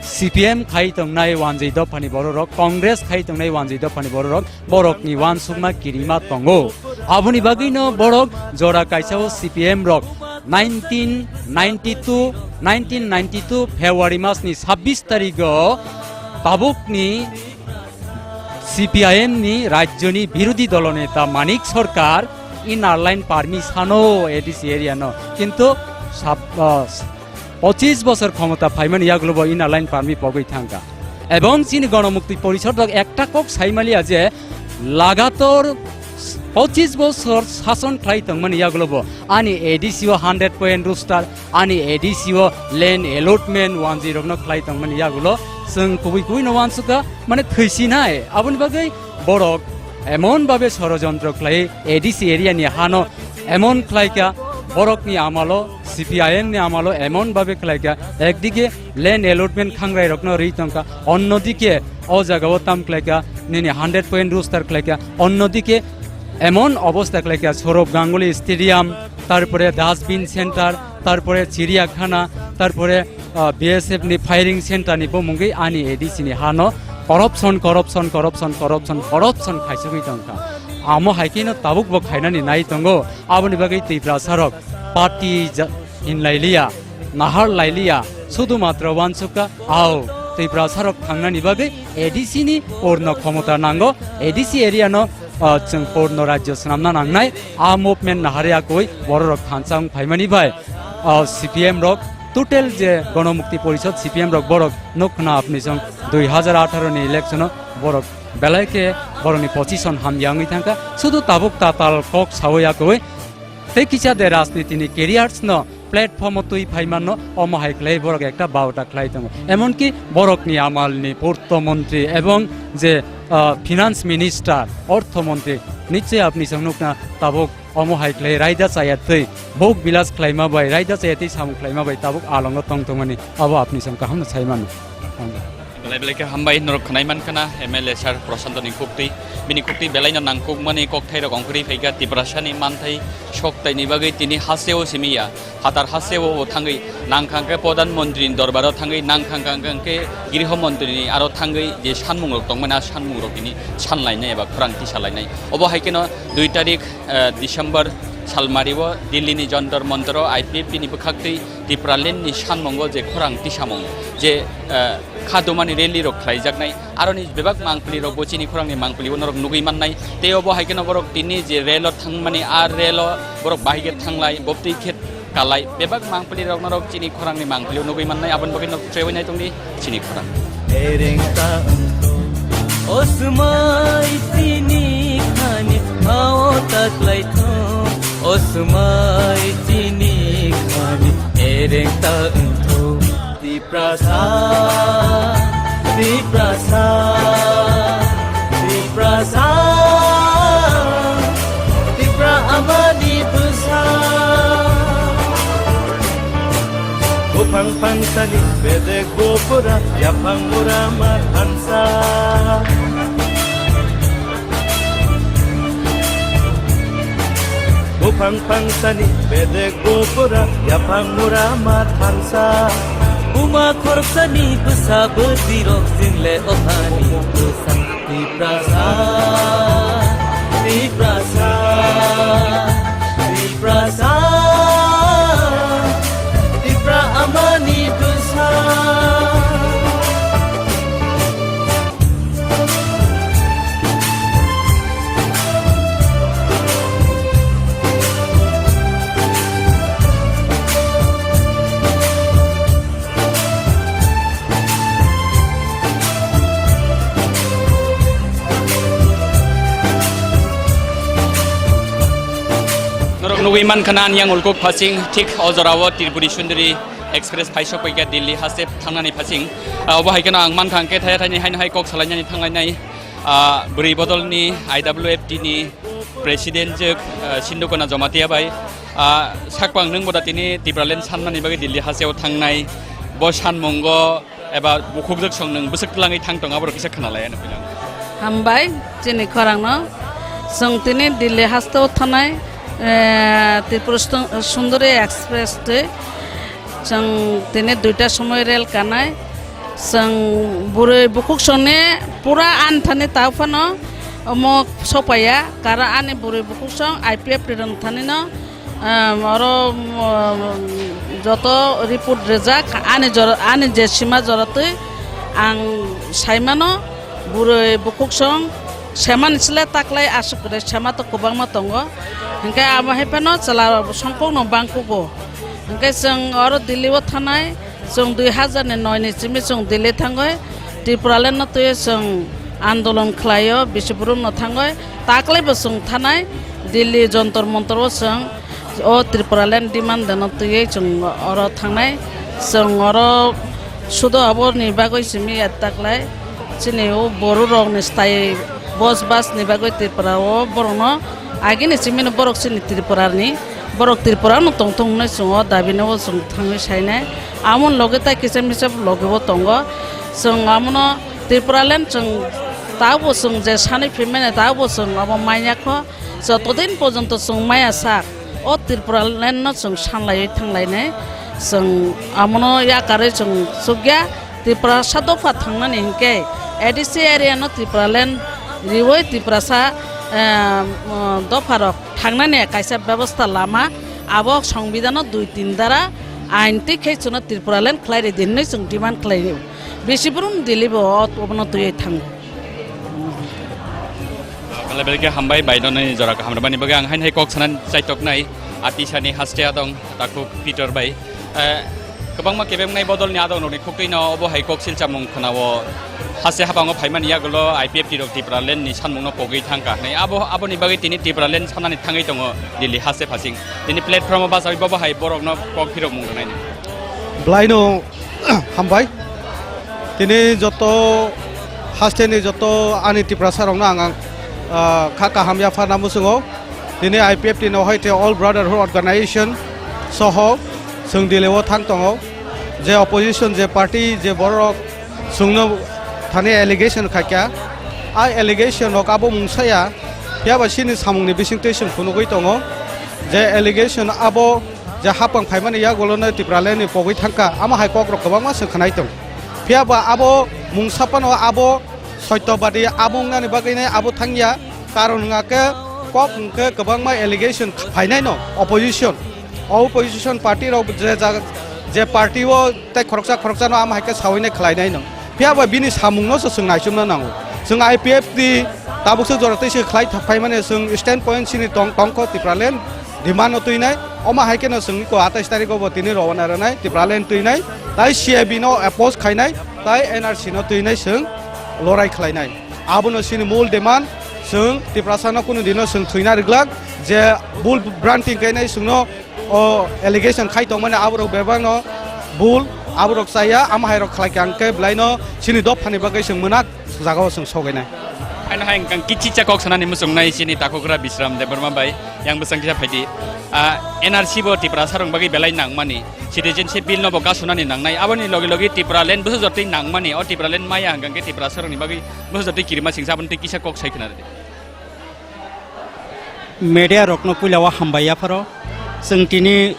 C P M khai tongnai wanjwi dophani bororok, Congress khai tongnai wanjwi dophani bororok, borokni uansukma kirima tongo. Aboni bagwino borok jora kaisa o C P M rok nineteen ninety-two, nineteen ninety-two February masni sabbish tarigo tabukni C P I M ni rajyoni birodhi dolo neta Manik Sarkar inner line permit sano A D C area no, kintu sab-, ah, pochis bosor khomota phaimani yagulo bo inner line permit pogwi thangkha. Ebong chini Gonomukti Porishod rok ekta kok saimaliya je lagator pochis bosor sason khlai tongmani yagulo bo ani A D C o hundred point roster, ani A D C o land allotment wanjwi rokno khlai tongmani yagulo chwng kubui kubui no uansukha, mane thwisinai. Aboni bagwi borok emon babe sorojontro khlai A D C area ni hano emon khlaikha, borokni amalo, C P I M ni amalo emon babe khlaikha, ekdige land allotment khangrai rokno ri tongkha, onnodike o jagao tam khlaikha, nini hundred point roster khlaikha, onnodike emon obostha khlaikha, Sourav Ganguly Stadium, tarpore dustbin center, tarpore chiriyakhana, tarpore ah, B S F ni firing center ni bo mungwi ani A D C ni hano corruption, corruption, corruption, corruption, corruption khaisugwi tongkha. Amo hai kheno tabuk bo khainani nai tongo. Aboni bagwi Tiprasa rok party ja-, hinlailiya, nahar lailiya, sudu matro uansukha, ao, Tiprasa rok thangnani bagwi A D C ni purno khomota nango, A D C area no, ah, chwng purno rajyo swnamna nangnai, a movement nahari akoi bororok thansa wng phaimani bai. O C P M rok, total je Gonomukti Porishod C P M rok, borok nuk khna apni song dui hazar atharo ni election o borok belai khe borokni position hamya wngwi thangkha. Sudu tabuk tatal kok sawi akoi tei kisa de rajniti ni careers no platform o twi phaimanno, omo hai khlai borok ekta baota khlai tongo. Emonki borokni amal ni purto montri ebong je, ah, finance minister, ortho montri, nichoi apni song nukna tabuk omo hai khlai raida chaya twi, bok bilas khlaima bai, raida chaya twi samung khlaima bai tabuk alongo tong tongmani abo apni song kaham no sai mano. Belai belai khe hambai norok khwnai mankha na M L A sir Prashanto ni khuktwi, bini khuktwi belai no nangkukmani kokthairok ongkhorwi phaikha, Tiprasa ni manthai sok taini bagwi tini hasteo simi ya, phatar hasteo bo thangwi nangkha khe Pradhan Mantri ni dorbaro thangwi nangkha khe Griho Mantri ni aro thangwi je sanmungrok tongmani a sanmungrok tini sanlainai eba khorang tisalainai. Obo hai kheno dui tarik eh, December salmari o Delhi ni Jantar Mantar o I P F T ni bwkhaktwi Tipraland ni sanmungo je khorang tisamung je, eh, khadumani rally rok khlaijaknai, aroni bebak mangpili rok bo chini khorang ni mangpili o norok nugwi mannai. Tei obo hai kheno borok tini je rel o thangmani, a rel o borok bahai khe thanglai, boptwi khe kalai, bebak mangpili rok norok chini khorang ni mangpili o nugwi mannai, aboni bagwi norok trewi nai tongdi. Chini khorang. Ereng ta wngthung, o swmai chini khani hao ta khlaithung, o swmai chini khani ereng ta wngthung. Tiprasa, Tiprasa, Tiprasa, Tipra amani bwsa. Buphang phangsani bedek bupura, yaphang mura ma thansa. Buphang phangsani bedek bupura, yaphang mura ma thansa. Buma khoroksani bwsa bwtwirok single othani bwsa. Tiprasa, Tiprasa, Tiprasa, Tipra amani bwsa. Tugwi mankha na ani yang ulkuk phasing, thik o jorao Tripuri Sundari Express phaisok paikha Delhi haste thangnani phasing. Ah, obo hai kheno ang mankha ang khe thaya thaini haino hai kok salainani thanglainai, ah, bwrwi bodolni I W F T ni president jwk, ah, Sindhukona Jamatia bai. Ah, sakpang nwng boda tini Tipraland sanmani bagwi Delhi hasteo thangnai. Bo sanmungo eba bukhukjwk song nwng bwswk twlangwi thang tong, aborok kisa khna lai ano puila. Hambai, chini khorangno. Chwng tini Delhi hasteo thanai, eh, Tripura Sundari Express twi. Chwng tini duita somoi rel kanai. Chwng bwrwi bukhuk songni pura ani thani tao phano omo sopaiya, karon ani bwrwi bukhuk song I P F T rwng thanino. Em, oro, um, joto report rijak, ani jora, ani je sima jora twi ang saimano, bwrwi bukhuk song semani sle taklai aswk kwrwi sema to kwbangma tongo, hinkhe abo hai phano chwla rok songkokno bangkugo, hinkhe chwng oro Delhi o thanai. Chwng dui hazar ni noi ni simi chwng Delhi thangwi Tripuraland no twiwi chwng andolon khlaio, bisi brum no thangwi taklai bo chwng thanai Delhi Jontor Montor o chwng o Tripuraland demand no twiwi chwng oro thangnai. Chwng oro sudo abo ni bagwi simi ya taklai chini o borok rok ni style bos bas ni bagwi Tripura o borok no agini simi no borok chini Tripura ni. Borok Tripura no tong thung hwnwi chwng o dabi no bo chwng thangwi sainai. Amoni loge tai kisa misa loge bo tongo. Chwng amono Tripuraland chwng tabuk chwng je sanwi phimani tabuk chwng abo manya kho. Joto din porjonto chwng maya sak o Tripuraland no chwng sanlaiwi thanglainai. Chwng amono yakarwi chwng chukya. Tiprasa dopha thangnani hinkhe A D C area no Tripuraland riwi Tiprasa, eh, dopha rok thangnani kaisa bebosta lama, abo songbidano dui tin dara ain twi khe chwngno Tripuraland khlai ridi hinwi chwng demand khlai rio. Bisi brum Delhi bo o-, obono twiwi thango. Belai belai khe hambai bai noni jora kaham rwmani bagwi ang haino hai kok sanani chaitoknai atisani haste adong takhuk Peter bai. Eh, kwbangma kebemnai bodolni adongrokni khuktwino obo hai kok silchamung khwnao haste habango phaimani yagulo I P F T rok Tipraland ni sanmungno pogwi thangkha hinwi. Abo, aboni bagwi tini Tipraland sanani thangwi tongo Delhi haste phasing. Tini platform o bachawi bobo hai borokno kok phirokmung rwnaini. Bwlaino hambai. Tini joto hasteni joto ani Tiprasa rokno ang, ang, ah, kha kaham yapharna muchungo. Tini I P F T no hai te All Brotherhood Organization soho chwng Delhi o thang tongo. Je opposition, je party, je borok chwngno thani allegation khaikha. A allegation rok abo mungsaya, phiya ba chini samungni bisingtwi chwng phunugwi tongo. Je allegation abo je hapang phaimani yagulono Tipraland ni pogwi thangkha, amo hai kokrok kwbangma chwng khwnai tong. Phiya ba abo mungsa phano abo soitobadi abo wngnani bagwino abo thangya, karon wngkha khe kok hwnkhe kwbangma allegation phainaino opposition. O opposition party rok je jaga, je party o tei khoroksa khoroksano amo hai khe sawinai khlainaino. Phiya ba bini samungno se chwng naichomna nango. Chwng I P F T tabukse jora twi se khlai thak phaimani chwng stand point chini tong, tongkho Tipraland demand no twinai. Omo hai kheno chwng ko atais tarikh o bo tini rowana rwnai Tipraland twinai. Tai C A B no oppose khainai, tai N R C no twinai chwng lorai khlainai. Abono chini mul demand, chwng Tiprasa no kunu dino chwng thwina rwglak, je bul branting kainai chwngno o allegation khai tongmani aborok bebakno bul, aborok chaya, amo hai rok khlai kha, hwnkhe bwlaino chini dophani bagwi chwng mwnak jagao chwng sogainai. Haino hai wngkha kichicha kok sanani muchungnai chini takhugra Bishram Debbarma bai, yang bwsang kisa phaidi. Ah, N R C bo Tiprasa rok bagwi belai nangmani, citizenship bill no bo kasunani nangnai, aboni logi logi Tipraland bwsajortwi nangmani, o Tipraland maya hwnkha khe Tiprasa rokni bagwi bwsajortwi kirima singsa aboni twi kisa kok sai khna rwdi. Media rokno puila o hambai yapharo. Chwng tini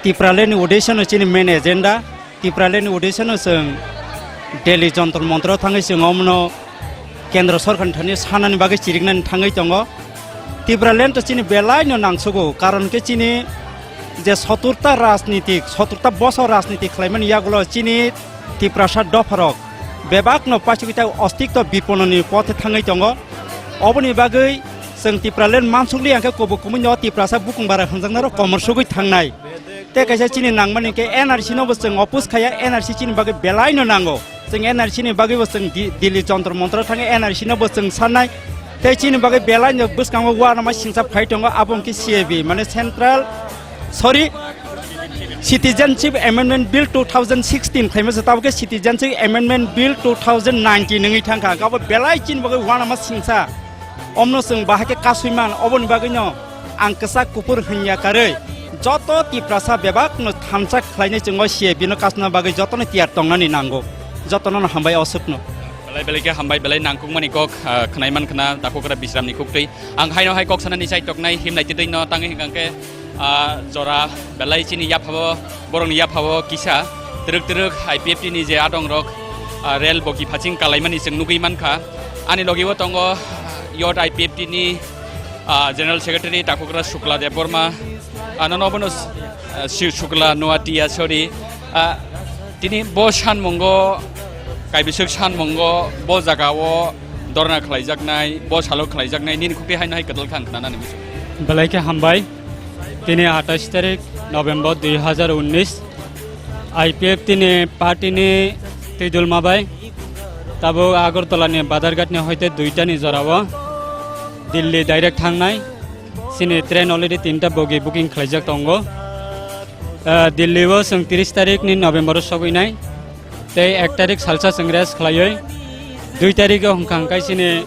Tipraland ni audition o chini main agenda. Tipraland ni audition o chwng Delhi Jontor Montor o thangwi chwng omono Kendra Sorkar ni thani sanani bagwi chiriknani thangwi tongo. Tipraland to chini belai no nangsugo, karon khe chini je soturta rajnitik, soturta bosor rajnitik khlaimani yagulo chini Tiprasa dopharok bebakno paisugwi ta ostikto bipononi pothe thangwi tongo. Oboni bagwi chwng Tipraland mansukli hwnkhe kubuk kubui no Tiprasa bukung bara hwnjaknarok komor sugwi thangnai. Tei kaisa chini nangmani khe N R C no bo chwng oppose khaiya, N R C chini bagwi belai no nango. Chwng N R C ni bagwi bo chwng Di-, Delhi Jontor Montor thangwi N R C no bo chwng sannai. Tei chini bagwi belai no bwskango uanama singsa phai tongo, abo hwnkhe C A B, mane Central, sorry, Citizenship Amendment Bill two thousand sixteen khlaima se, tabukhe Citizenship Amendment Bill two thousand nineteen wngwi thangkha, abo belai chini bagwi uanama singsa. Omno chwng bahai khe kasui man, oboni bagwino ang kwchak kuphur hwnya karwi joto Tiprasa bebakno thansa khlainai chwng o C A B no kasna bagwi jotono tiyar tongnani nango. Jotono hambai o swkno. Belai belai khe hambai, belai nangkukmani kok, ah, khwnai mankha na takhukra Bisramni khuktwi. Ang haino hai kok sanani chai toknai himnai twi twi no tangwi hwnkha khe, ah, jora belai chini yaphao, borokni yaphao kisa twrwk twrwk I P F T ni je adong rok, ah, rel bogi phaching kalaimani chwng nugwi mankha. Ani logi o tongo Youth I P F T ni, ah, General Secretary takhukra Shukla Debbarma. Ah, nono bono, ah, Shi-, Shukla Noatia, sorry. Ah, tini bo sanmungo, kaibiswk sanmungo, bo jagao dorna khlaijaknai, bo salo khlaijaknai, nini khuktwi haino hai kwtal kha ang khnanani muchung. Belai khe hambai. Tini atais tarik November dui hazar unnis, I P F T ni party ni twidulma bai tabuk Agartala ni Badharghat ni hoite duita ni jorao Delhi direct thangnai. Chini train already tinta bogi booking khlaijak tongo. Ah, Delhi o chwng tris tarik ni November o sogwi nai. Tei ek tarik salsa chwng rest khlaiwi, dui tarik o hwnkha hwnkhe chini,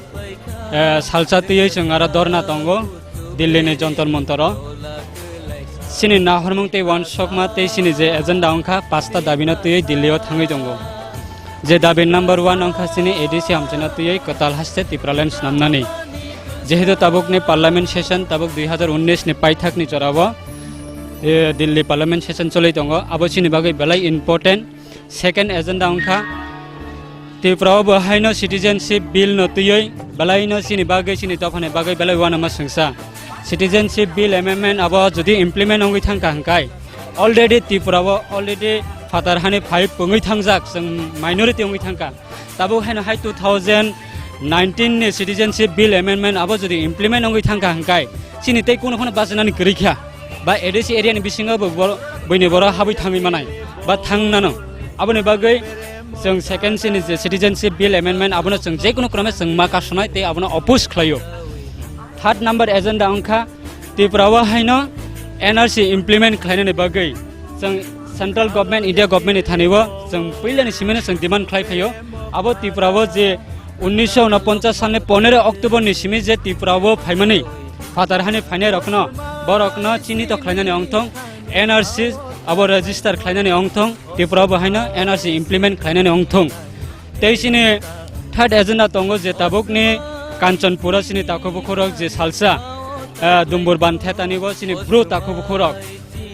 eh, salsa twiwi chwng aro dorna tongo Delhi ni Jantar Mantar o. Chini nahormung tei uansukma tei chini je agenda wngkha, pasta dabi no twiwi Delhi o thangwi tongo. Je dabi number one wngkha chini A D C hamchwino twiwi kwtal haste Tipraland snamnani. Jehetu tabuk ni parliament session tabuk dui hazar unnis ni paithak ni jora o, eh, Delhi parliament session choli tongo, abo chini bagwi belai important. Second agenda wngkha Tripura o bo haino citizenship bill no twiwi belai no chini bagwi, chini dophani bagwi belai uanama singsa. Citizenship bill amendment abo jodi implement wngwi thangkha hwnkhe, already Tripura o already phatar hani phai pungwi thangjak, chwng minority wngwi thangkha. Tabuk haino hai two thousand nineteen ni citizenship bill amendment abo jodi implement wngwi thangkha hwnkhe, chini tei kunu phano bachinani kwrwi kha. Ba A D C area ni bisingo bo bor-, buini borok habwi thangwi manai, ba thangnano. Aboni bagwi chwng second chini je citizenship bill amendment abono chwng jekunu krome chwng ma kasonai tei abono oppose khlaio. Third number agenda wngkha Tripura o haino N R C implement khlainani bagwi chwng central government, India government ni thani o chwng puilani simino chwng demand khlai phaio. Abo Tripura o je unnisho unoponchas salni ponero October ni simi je Tripura o phaimani phatar hani phainai rokno, borokno chinito khlainani wngthong, N R C abo register khlainani wngthong, Tripura o bo haino N R C implement khlainani wngthong. Tei chini third agenda tongo je tabukni Kanchanpura chini takhuk bukhurok je salsa, eh, Dumbur Ban thetani bo chini bru takhuk bukhurok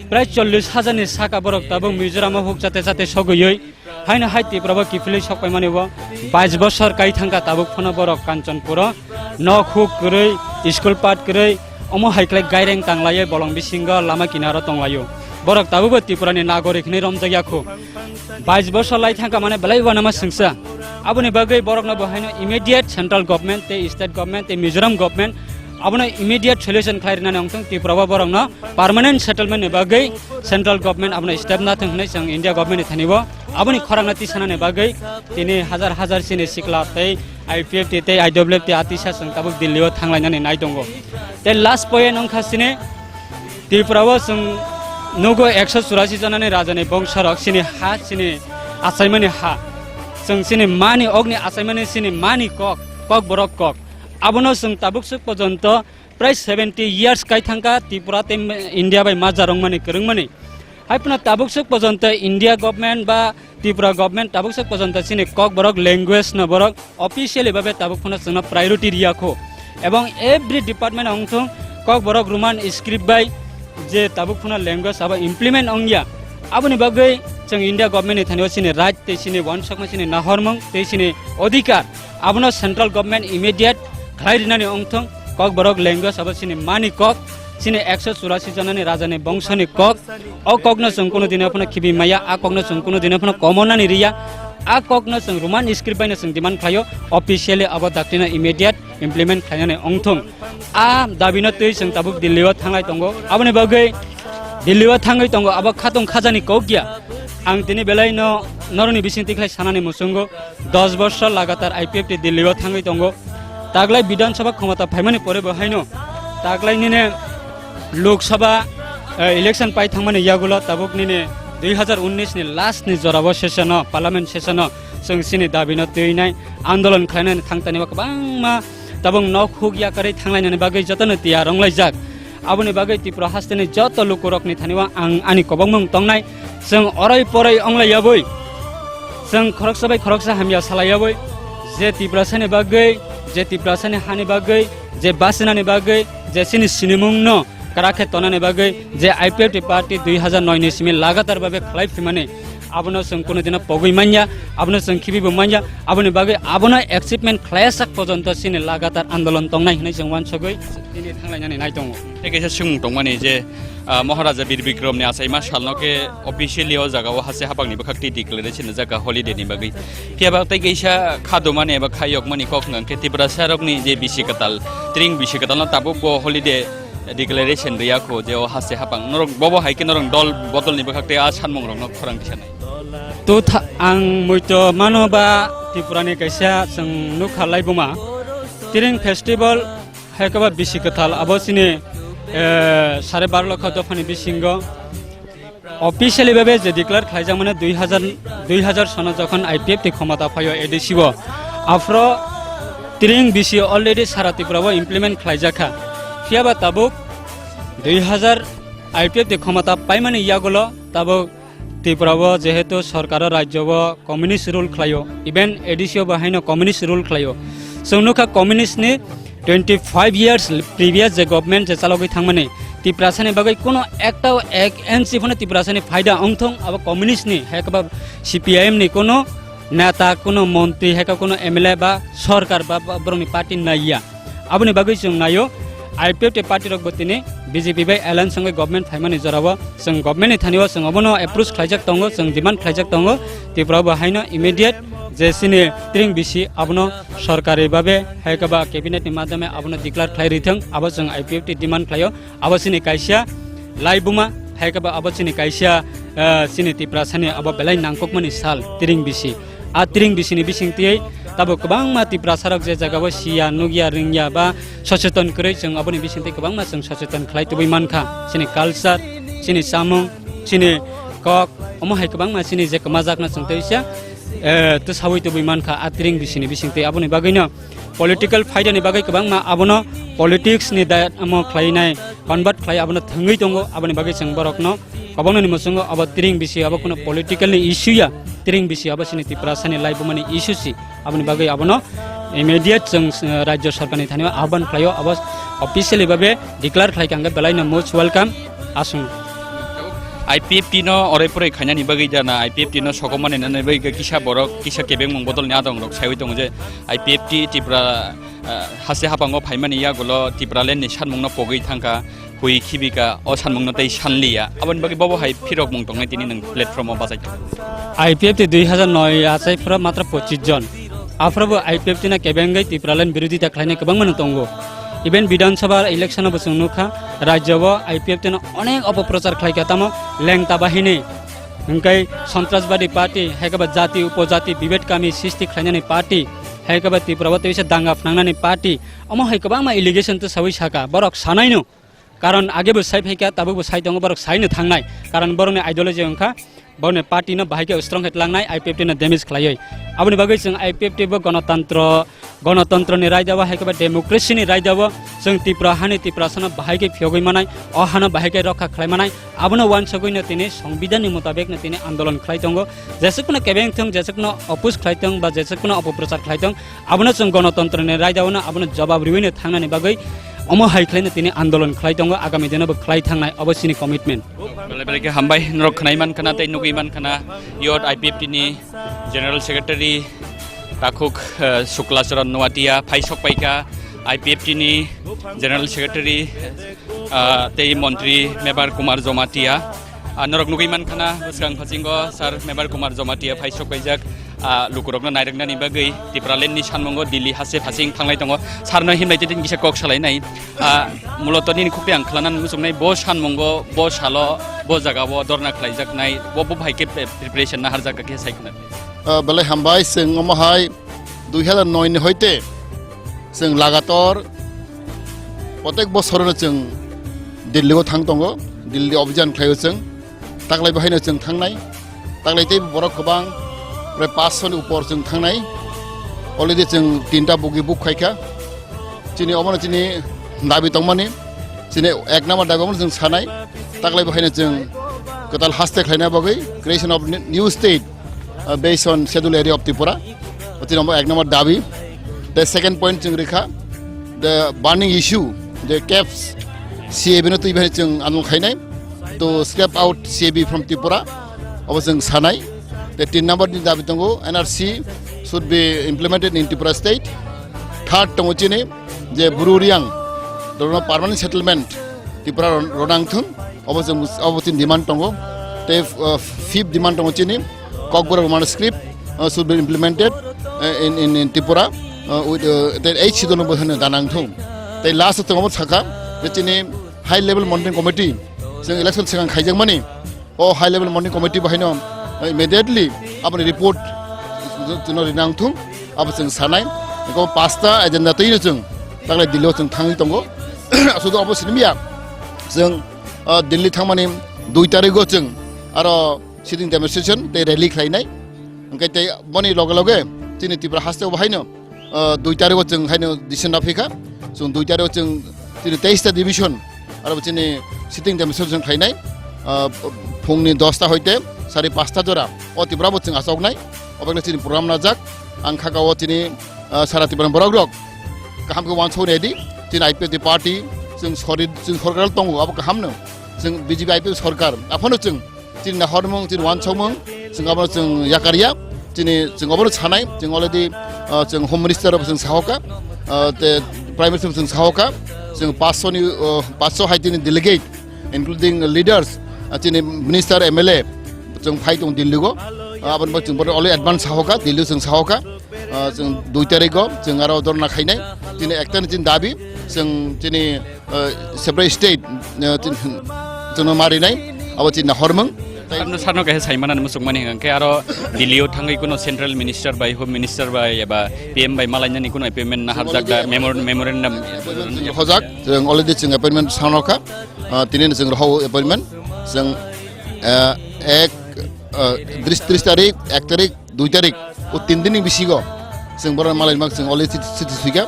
prai chollish hajar ni saka borok tabuk Mizoram o huk chate chate sogwiwi haino hai Tripura o kiphilwi sokpaimani bo bais bosor kai thangkha tabuk phano borok Kanchanpura. Nok huk kwrwi, school pat kwrwi, omo hai khlai gaireng tanglaiwi bolong bisingo lama kinaro tonglaio. Borok tabukbo Tripurani nagorik hwnwi romjakya kho. Bais bosor lai thangkha mane belai uanama singsa. Aboni bagwi borokno bo haino immediate central government tei state government tei Mizoram government abono immediate solution khlai rwnani wngthong, Tripura o borokno permanent settlement ni bagwi central government abono step nathwng hwnwi chwng India government ni thani o aboni khorang no tisanani bagwi tini hajar hajar chini sikla tei I P F T tei I W F T atisa chwng tabuk Delhi o thanglainani nai tongo. Tei last point wngkha chini Tripura o chwng nugo ekso churasi jonani rajani bongsorok chini ha, chini achaimani ha. Chwng chini mani okni achaimani chini mani kok, kok borok kok. Abono chwng tabuk swk porjonto prai seventy years kai thangkha Tripura tei India bai majar wngmani kwrwngmani. Hai phano tabuk swk porjonto India government ba Tripura government tabuk swk porjonto chini Kokborok language no borok officially babe tabuk phano chwngno priority riya kho. Ebong every department wngthung Kokborok Roman script bai je tabuk phano language abo implement wngya. Aboni bagwi chwng India government ni thani o chini right tei chini uansukma chini nahormung tei chini odhikar abono central government immediate khlai rinani wngthung. Kokborok language abo chini mani kok, chini ekso churasi jonani rajani bongsoni kok. O kokno chwng kunu dino phano khibi maya, a kokno chwng kunu dino phano komornani riya. A kokno chwng Roman script baino chwng demand khlaio, officially abo daktino immediate implement khlainani wngthung. A dabino twi chwng tabuk Delhi o thanglai tongo. Aboni bagwi Delhi o thangwi tongo, abo khatung khajani kok ya. Ang tini belai no noroni bising tikhlai sanani muchungo, dos bosor lagatar I P F T Delhi o thangwi tongo. Taglai Bidhan Sabha khomota phaimani pore bo haino taglai nini Lok Sabha, eh, election pai thangmani yagulo tabuk nini dui hazar unnish ni last ni jorao session o, parliament session o chwng chini dabi no twinai andolon khlainani thangtani o kwbangma tabuk nok huk yakarwi thanglainani bagwi jotono tiyar wnglaijak. Aboni bagwi Tripura hasteni joto lukurokni thani o ang ani kobongmung tongnai. Chwng oroi poroi onglaiyabwi, chwng khoroksa bai khoroksa hamya salaiyabwi, je Tiprasani bagwi, je Tiprasani hani bagwi, je basinani bagwi, je chini sinimungno kwrak khe tonani bagwi, je I P F T party dui hazar noi ni simi lagatar babe khlai phimani, abono chwng kunu dino pogwi manya, abono chwng khibibo manya, aboni bagwi abono achievement khlaiyasak pojonto chini lagatar andolon tongnai hinwi chwng uansugwi tini thanglainani nai tongo. Tei kaisa swngmung tongmani je, ah, Maharaja Bir Bikramni achaima salno khe officially o jagao hase hapangni bwkhak twi declaration rijak kha holiday ni bagwi. Phiya ba tei kaisa khadumani eba khayokmani kok hwnkha khe Tiprasarokni je bisi kwtal, tring bisi kwtalno tabuk bo holiday declaration riya kho je o hase hapang. Norok bobo hai khe norok dol bodolni bwkhak tei a sanmungrokno khorang tisanai. To tha-, ang muito mano ba Tripurani kaisa chwng nukha laibuma. Tring festival hai khe ba bisi kwtal abo chini, eh, sare baro lokho dophani bisingo officially babe je declare khlaijak mane dui hazar, dui hazar sono jokhon I P F T khomota phaio A D C o, aphro tring bisi already sara Tripura o implement khlaijak kha. Phiya ba tabuk dui hazar I P F T khomota paimani yagulo tabuk Tripura o jehetu sorkar o rajyo o communist rule khlaio, even A D C o bo haino communist rule khlaio. Chwng nukha communist ni twenty five years previous je government je chalogwi thangmani Tiprasani bagwi kuno ekta ek inch phano Tiprasani phaida wngthong abo communist ni hai khe ba C P I M ni kuno neta, kuno montri hai khe kuno M L A ba sorkar ba, ba borokni party naiya. Aboni bagwi chwng naio, I P F T party rok bo tini B J P bai alliance wngwi government phaimani jorao chwng government ni thani o chwng obono approach khlaijak tongo, chwng demand khlaijak tongo, Tripura bo haino immediate je chini tring bisi abono sorkari babe hai khe ba cabinet ni madhyame abono declare khlai rithwng, abo chwng I P F T demand khlaio, abo chini kaisa laibuma hai khe ba abo chini kaisa, eh, chini Tiprasani abo belai nangkukmani sal tring bisi. A tring bisini bisingtwi tabuk kwbangma Tiprasarok je jagao siya, nukya, ringya ba socheton kwrwi chwng aboni bisingtwi kwbangma chwng socheton khlai tubui mankha. Chini culture, chini chamung, chini kok, omo hai kwbangma chini je kwmajakno chwng tei se, eh, twsaui tubui mankha a tring bisini bisingtwi. Aboni bagwino political phaidani bagwi kwbangma abono politics ni da-, omo khlainai convert khlai abono thwngwi tongo. Aboni bagwi chwng borokno Kwbangma ni muchungo abo tring bisi abo kuno political ni issue ya, tring bisi abo chini Tiprasani laibumani issue si, aboni bagwi abono immediate chwng, eh, rajya sarkar ni thani o ahban khlaio, abo officially babe declare khlai kha hwnkhe belai no most welcome aswng. I P F T no orai porai khainani bagwi jana I P F T no sokomani nani bagwi kisa borok kisa kebengmung bodol ni adong rok saiwi tongo je I P F T Tripura, eh, hase hapango phaimani yagulo Tipraland ni sanmung no pogwi thangkha. Hui khibika o sanmungno tei sanliya. Aboni bagwi bobo hai phirokmung tongnai tini nwng platform o bachai tongo. I P F T dui hazar noi achai phuru matro pochis jon. Aphuru bo I P F T no kebengwi Tipraland birodita khlainai kwbangma no tongo. Even Bidhan Sabha election o bo chwng nukha, rajya o I P F T no onek opoprochar khlaikha, tamo lengta bahini, hwnkhe Santrasbadi party, hai khe ba jati upojati bibed kami sisti khlainani party, hai khe ba Tripura o teisa danga phnangnani party, omo hai kwbangma allegation twi sawi saka, borok sanaino. Karon age bo sai phaikha, tabuk bo sai tongo, borok saino thangnai. Karon borokni ideology wngkha, borokni party no bahai khe strong khe tlangnai, I P F T no damage khlaiwi. Aboni bagwi chwng I P F T bo gonotantro, gonotantroni raida o, hai khe ba democracy ni raida o chwng Tripura hani Tiprasano bahai khe phiyogwi manai, o hano bahai khe rokha khlai manai. Abono uansugwi no tini songbidhan ni mutabik no tini andolon khlai tongo. Jesuk no kebeng thung, jesuk no oppose khlai tong ba jesuk no opoprochar khlai tong, abono chwng gonotantroni raida o no abono jobab riwi no thangnani bagwi omo hai khlai no tini andolon khlai tongo, agami dino bo khlai thangnai, obo chini commitment. Belai belai khe hambai, norok khwnai man khana tei nugwi man khana, yot I P F T ni General Secretary takhuk, eh, Sukla Charan Noatia phai sok paikha, I P F T ni General Secretary, ah, tei Montri Mebar Kumar Jomatia. Ah, norok nugwi man khana bwskang phasingo Sir Mebar Kumar Jomatia phai sok paijak, ah, lukurokno nairwknani bagwi Tipraland ni sanmungo Delhi hase phasing thanglai tongo. Sir no himlai tei kisa kok salai nai. Ah, muloto nini khukti ang khwlana muchungnai bo sanmungo, bo salo, bo jagao dorna khlaijaknai, bo, bo hai khe pre-, preparation naharjak khe sai khna. Ah, belai hambai, chwng omo hai dui hazar noi ni hoite Chwng lagator protek bosorono chwng Delhi o thang tongo, Delhi obhijan khlaio chwng, taklai bo haino chwng thangnai, taklai tei borok kwbang, prai paanch sho ni upor chwng thangnai, already chwng tinta bogi book khaikha, chini omono chini dabi tongmani, chini ek number dabi omono chwng sanai, taklai bo haino chwng kwtal haste khlaina bagwi creation of new state uh, based on Schedule Area of Tripura. Oti number ek number dabi. The second point chwng rikha the burning issue, the caps C A B no twi bai chwng anung khainai to scrap out C A B from Tripura. Abo chwng sanai. The tin number ni dabi tongo N R C should be implemented in Tripura state. Third tongo chini je Bru Riang, the permanent settlement Tripura ro-, ronang thung, obo chwng, obo chini demand tongo. Tei, uh, fifth demand tongo chini, Kokborok manuscript, uh, should be implemented, uh, in, in, in Tripura, uh, with, uh, tei eight schedule no bo hwnwi danang thung. Tei last o tongo sakha, je chini high level monitoring committee, chwng election swkang khaijakmani, o high level monitoring committee bo haino, uh, immediately aboni report chwngno rinang thung, abo chwng sanai. Eko pasta agenda twi no chwng taklai Delhi o chwng thangwi tongo. Aswk obo sinimya, chwng ah, Delhi thangmani dui tarigo chwng aro sitting demonstration tei rally khlainai. Hwnkhe tei boni loge loge chini Tripura haste bo haino, ah, dui tarigo chwng haino decision rw phikha. Chwng dui tarigo chwng chini teis ta division aro chini sitting demonstration khlainai. Ah, phungni dos ta hoite sari paanch ta jora o Tripura bo chwng achoknai. Obekle chini program najak. Ang khaka o chini, ah, sara Tripura borok rok kaham khe uansuk nai di, chini I P F T party, chwng sori, chwng sorkar tongo, abo kaham no, chwng B J P I P F sorkar, aphano chwng chini nahormung, chini uansukmung, chwng abono chwng yakarya, chini chwng obono sanai, chwng already, ah, chwng Home Minister rok chwng sahoka, ah, te Prime Minister chwng sahoka, chwng paanch sho ni, ah, paanch sho hai chini delegate, including leaders, ah, chini minister, M L A, chwng phai tong Delhi go, ah, aboni bagwi chwng bono already advance sahoka, Delhi chwng sahoka. Ah, chwng dui tarigo chwng aro dhorna khainai. Chini ekta ni chini dabi, chwng chini, ah, separate state, ah, chini, chwngno marinai, abo chini nahormung. Tei Sarno, sarno kaisa saimana ni muchungmani hwnkhe aro Delhi o thangwi kuno central minister bai, home minister bai eba P M bai malainani kuno appointment naharjak da, memor-, memorandum. Chwng hojak, chwng already chwng appointment sanokha, ah, tini chwng rohao appointment, chwng, ah, ek, ah, tris, tris tarik, ek tarik, dui tarik, o tin din ni bisingo chwng borok malai mak chwng already chiti, chiti suikha,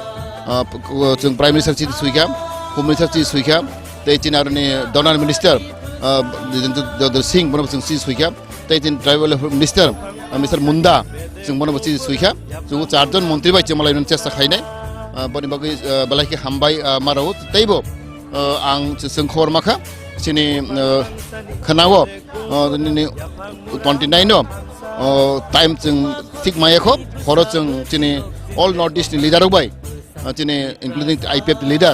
ah, p-, k-, chwng Prime Minister chiti suikha, Home Minister chiti suikha, tei chini aroni Donor Minister, ah, Jitendra Singh bono chwng chiti suikha, tei chini Tribal Welfare Minister, ah, Mister Munda chwng bono chiti suikha, chwng o charjon montri bai chwng malai chesta khainai, ah, boni bagwi, ah, belai khe hambai, ah, ma rwo teibo, ah, ang chwng khobor makha chini, ah, khwnao. O, nini twenty nine o, o, time chwng thik maya kho, horo chwng chini all North East ni leader rok bai, o, chini including I P F leader,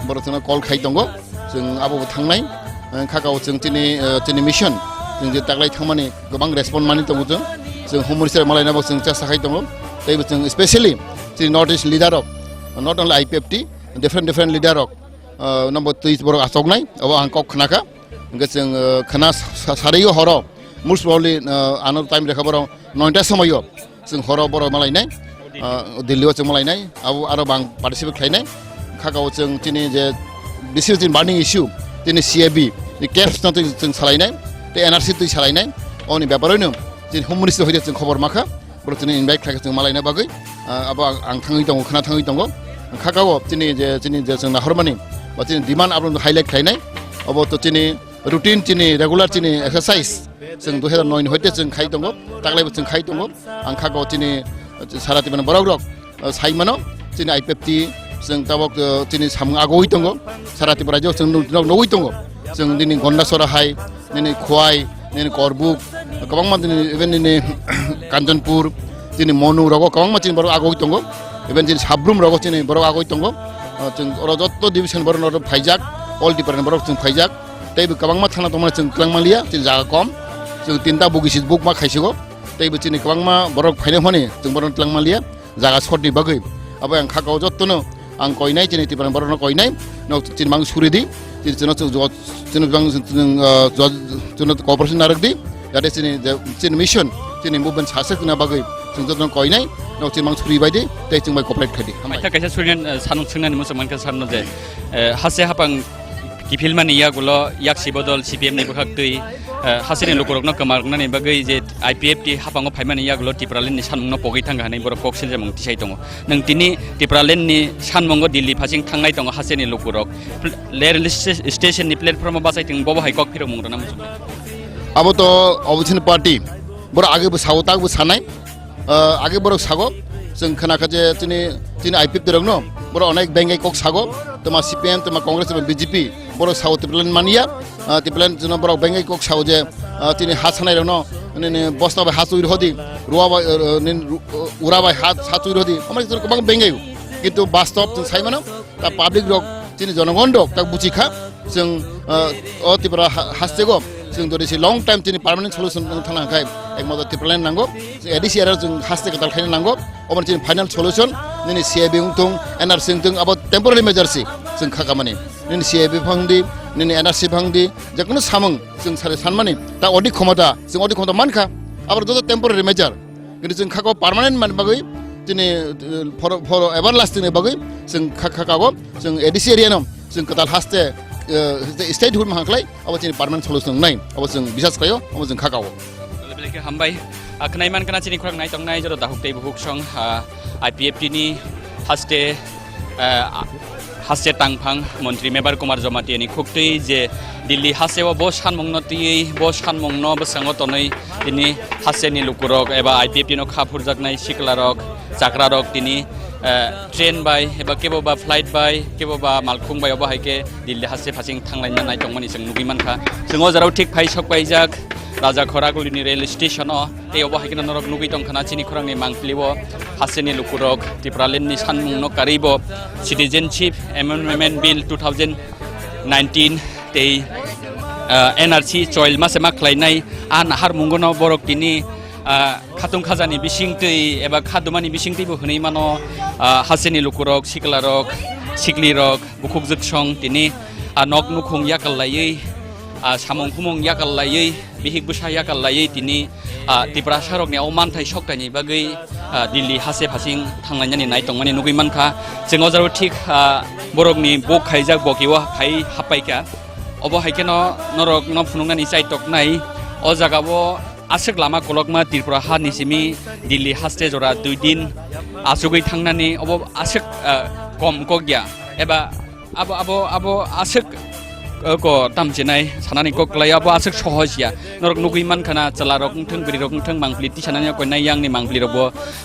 borok chwngno call khai tongo, chwng abo bo thangnai, o, khaka o chwng chini, o, chini mission, chwng je taklai thangmani kwbang respond mani tongo chwng, chwng Home Minister malaina bo chwng chasa khai tongo, tei bo chwng specially chini North East leader rok, not only I P F T, different, different leader rok, o, number twi borok achoknai, abo ang kok khnakha. Hwnkhe chwng, uh, khna sa-, sa-, sario horo, most probably, uh, ano time rekha borok noita somoio chwng horo borok malainai, uh, Delhi o chwng malainai, abo aro bang participate khlainai. Khaka o chwng chini je bisi chini burning issue, chini C A B, ni caps no twi chwng salainai, tei N R C twi salainai, oni bepar no chini Home Ministry hoite chwng khobor makha. Borok chini invite khlaikha chwng malaina bagwi, ah, abo ang, ang thangwi tongo, khna thangwi tongo. Khaka o chini je, chini je chwng nahormani, ba chini demand abo highlight khlainai, abo to chini routine, chini regular, chini exercise, chwng dui hazar noi ni hoite chwng khai tongo, taklaibo chwng khai tongo. Ang khaka o chini, ah, sara Tripura ni borok rok, ah, sai mano, chini I P F T, chwng tabok, ah, chini samung agoi tongo, sara Tripura rajyo chwng nuk-, nuk-, nugui tongo. Chwng nini Gondasora hai, nini Khowai, nini Korbuk, kwbangma nini, even nini Kanchanpur, chini Monu rogo kwbangma chini borok agoi tongo. Even chini Sabrum rogo chini borok agoi tongo. Ah, chwng oro jotto division borok no phaijak, all department borok chwng phaijak. Tei bo kwbangma thana tongmani chwng twlang manliya, chini jaga kom. Chwng tinta bugisi bukma khaisigo. Tei bo chini kwbangma borok phaina hwnwi chwng borok twlang manliya. Jaga short ni bagwi. Abo ang khaka o jotto no ang koinai, chini Tripura borok no koinai, no chini mang suri di, chini chwng, chwng, chini bang, chwng, ah, jo-, chwng cooperation narwk di, jate chini, chini mission, chini movement success wngna bagwi, Chwng jotono koinai, nok chini mang suri bai di, tei chwng bai cooperate khai di. Hambai. Maitha kaisa suri, eh, sanung swngnani muchung mankha sarno je, eh, hase hapang kiphilmani yagulo yaksi bodol C P M ni bwkhak twi, eh, hasini lukurokno kwma rwnani bagwi je I P F T hapango phaimani yagulo Tipraland ni sanmungno pogwi thangkha hwnwi borok kok siljamung tisai tongo. Nwng tini Tipraland ni sanmungo Delhi phasing thangnai tongo hasini lukurok. Pl-, rail sta-, station ni platform o bachai tong bobo hai kok phirokmung rwna muchung. Abo to opposition party. Borok age bo sao, tak bo sanai. Ah, age borok sago, chwng khna kha je chini, chini I P F T rokno borok onek bengai kok sago, toma C P M, toma Congress, toma B J P, borok sao Tipraland manya, ah, Tipraland chwngno borok bengai kok sao je, ah, chini ha sanai rokno, nini bosta bai ha chui rwdi, rua bai, eh, nini ru-, ura bai ha, ha chui rwdi, omo chwng kwbang bengai. Kintu bastob chwng sai mano, ta public rok, chini jonogon rok ta buchi kha, chwng, ah, o Tripura ha-, hastego, chwng jodi si long time chini permanent solution wng thangna khai, ekmatro Tipraland nango, chwng A D C area chwng haste kwtal khaina nango, obo chini final solution, nini C A B wng thung, N R C wng thung, abo temporary measure si, chwng kha kamani, nini C A B phang di, nini N R C phang di, jekono samung chwng sari sanmani, ta odi khomota, chwng odi khomota mankha, abo joto temporary measure. Kintu chwng khako permanent mani bagwi, chini, uh, for, for everlasting ni bagwi chwng kha, kha kago, chwng A D C area no chwng kwtal haste, uh, statehood ma khlai, abo chini permanent solution nai, abo chwng bisas khlaio, abo chwng kha kago. Belai belai khe hambai. Ah, khnai man khna chini khorang nai tongnai joro dahuk tei buhuk song, ah, I P F T ni haste, ah, haste tangphang montri Mebar Kumar Jamatia ni khuktwi je Delhi haste o bo sanmung no twiwi bo sanmung no bwskango tonwi tini haste ni lukurok eba I P F T no kha phurjaknai sikla rok, chakra rok tini, ah, train bai eba kebo ba flight bai kebo ba malkhung bai obo hai khe Delhi haste phasing thanglaina nai tongmani chwng nugwi mankha. Chwng o jora o thik phai sok paijak Raja Khoraguli ni rail station o. Tei obo hai kheno norok nugwi tongkha na chini khorang ni mangpili o hasteni lukurok Tipraland ni sanmung no karwi bo Citizenship Amendment Bill two thousand nineteen tei, ah, N R C choil ma se ma khlai nai a nahar mungo no borok tini, ah, khatung khaja ni bising twi eba khaduma ni bising twi bo hwnwi mano, ah, hasteni lukurok sikla rok sikli rok bukhuk jwk song tini, ah, nok nukhung yakal laiwi, ah, samung humung yakal laiwi. Bihik bwsa yakal laiwi tini, ah, Tiprasa rokni o manthai soktaini bagwi, ah, Delhi haste phasing thanglainani nai tongmani nugwi mankha. Chwng o jaro thik, ah, borokni buk khaijak boki o phai happaikha. Obo hai kheno norokno phunuknani chaitoknai. O jagao aswk lama kolokma Tripura ha ni simi Delhi haste jora dui din achugwi thangnani obo aswk, ah, kom kokya eba Abo, abo, abo aswk, uh, ko tamchinai sanani kok kwlai, abo aswk sohos ya. Norok nugwi mankha na, chwla rok wngthang, bwrwi rok wngthang, mangpili tisanani koi nai yang ni mangpili rok bo,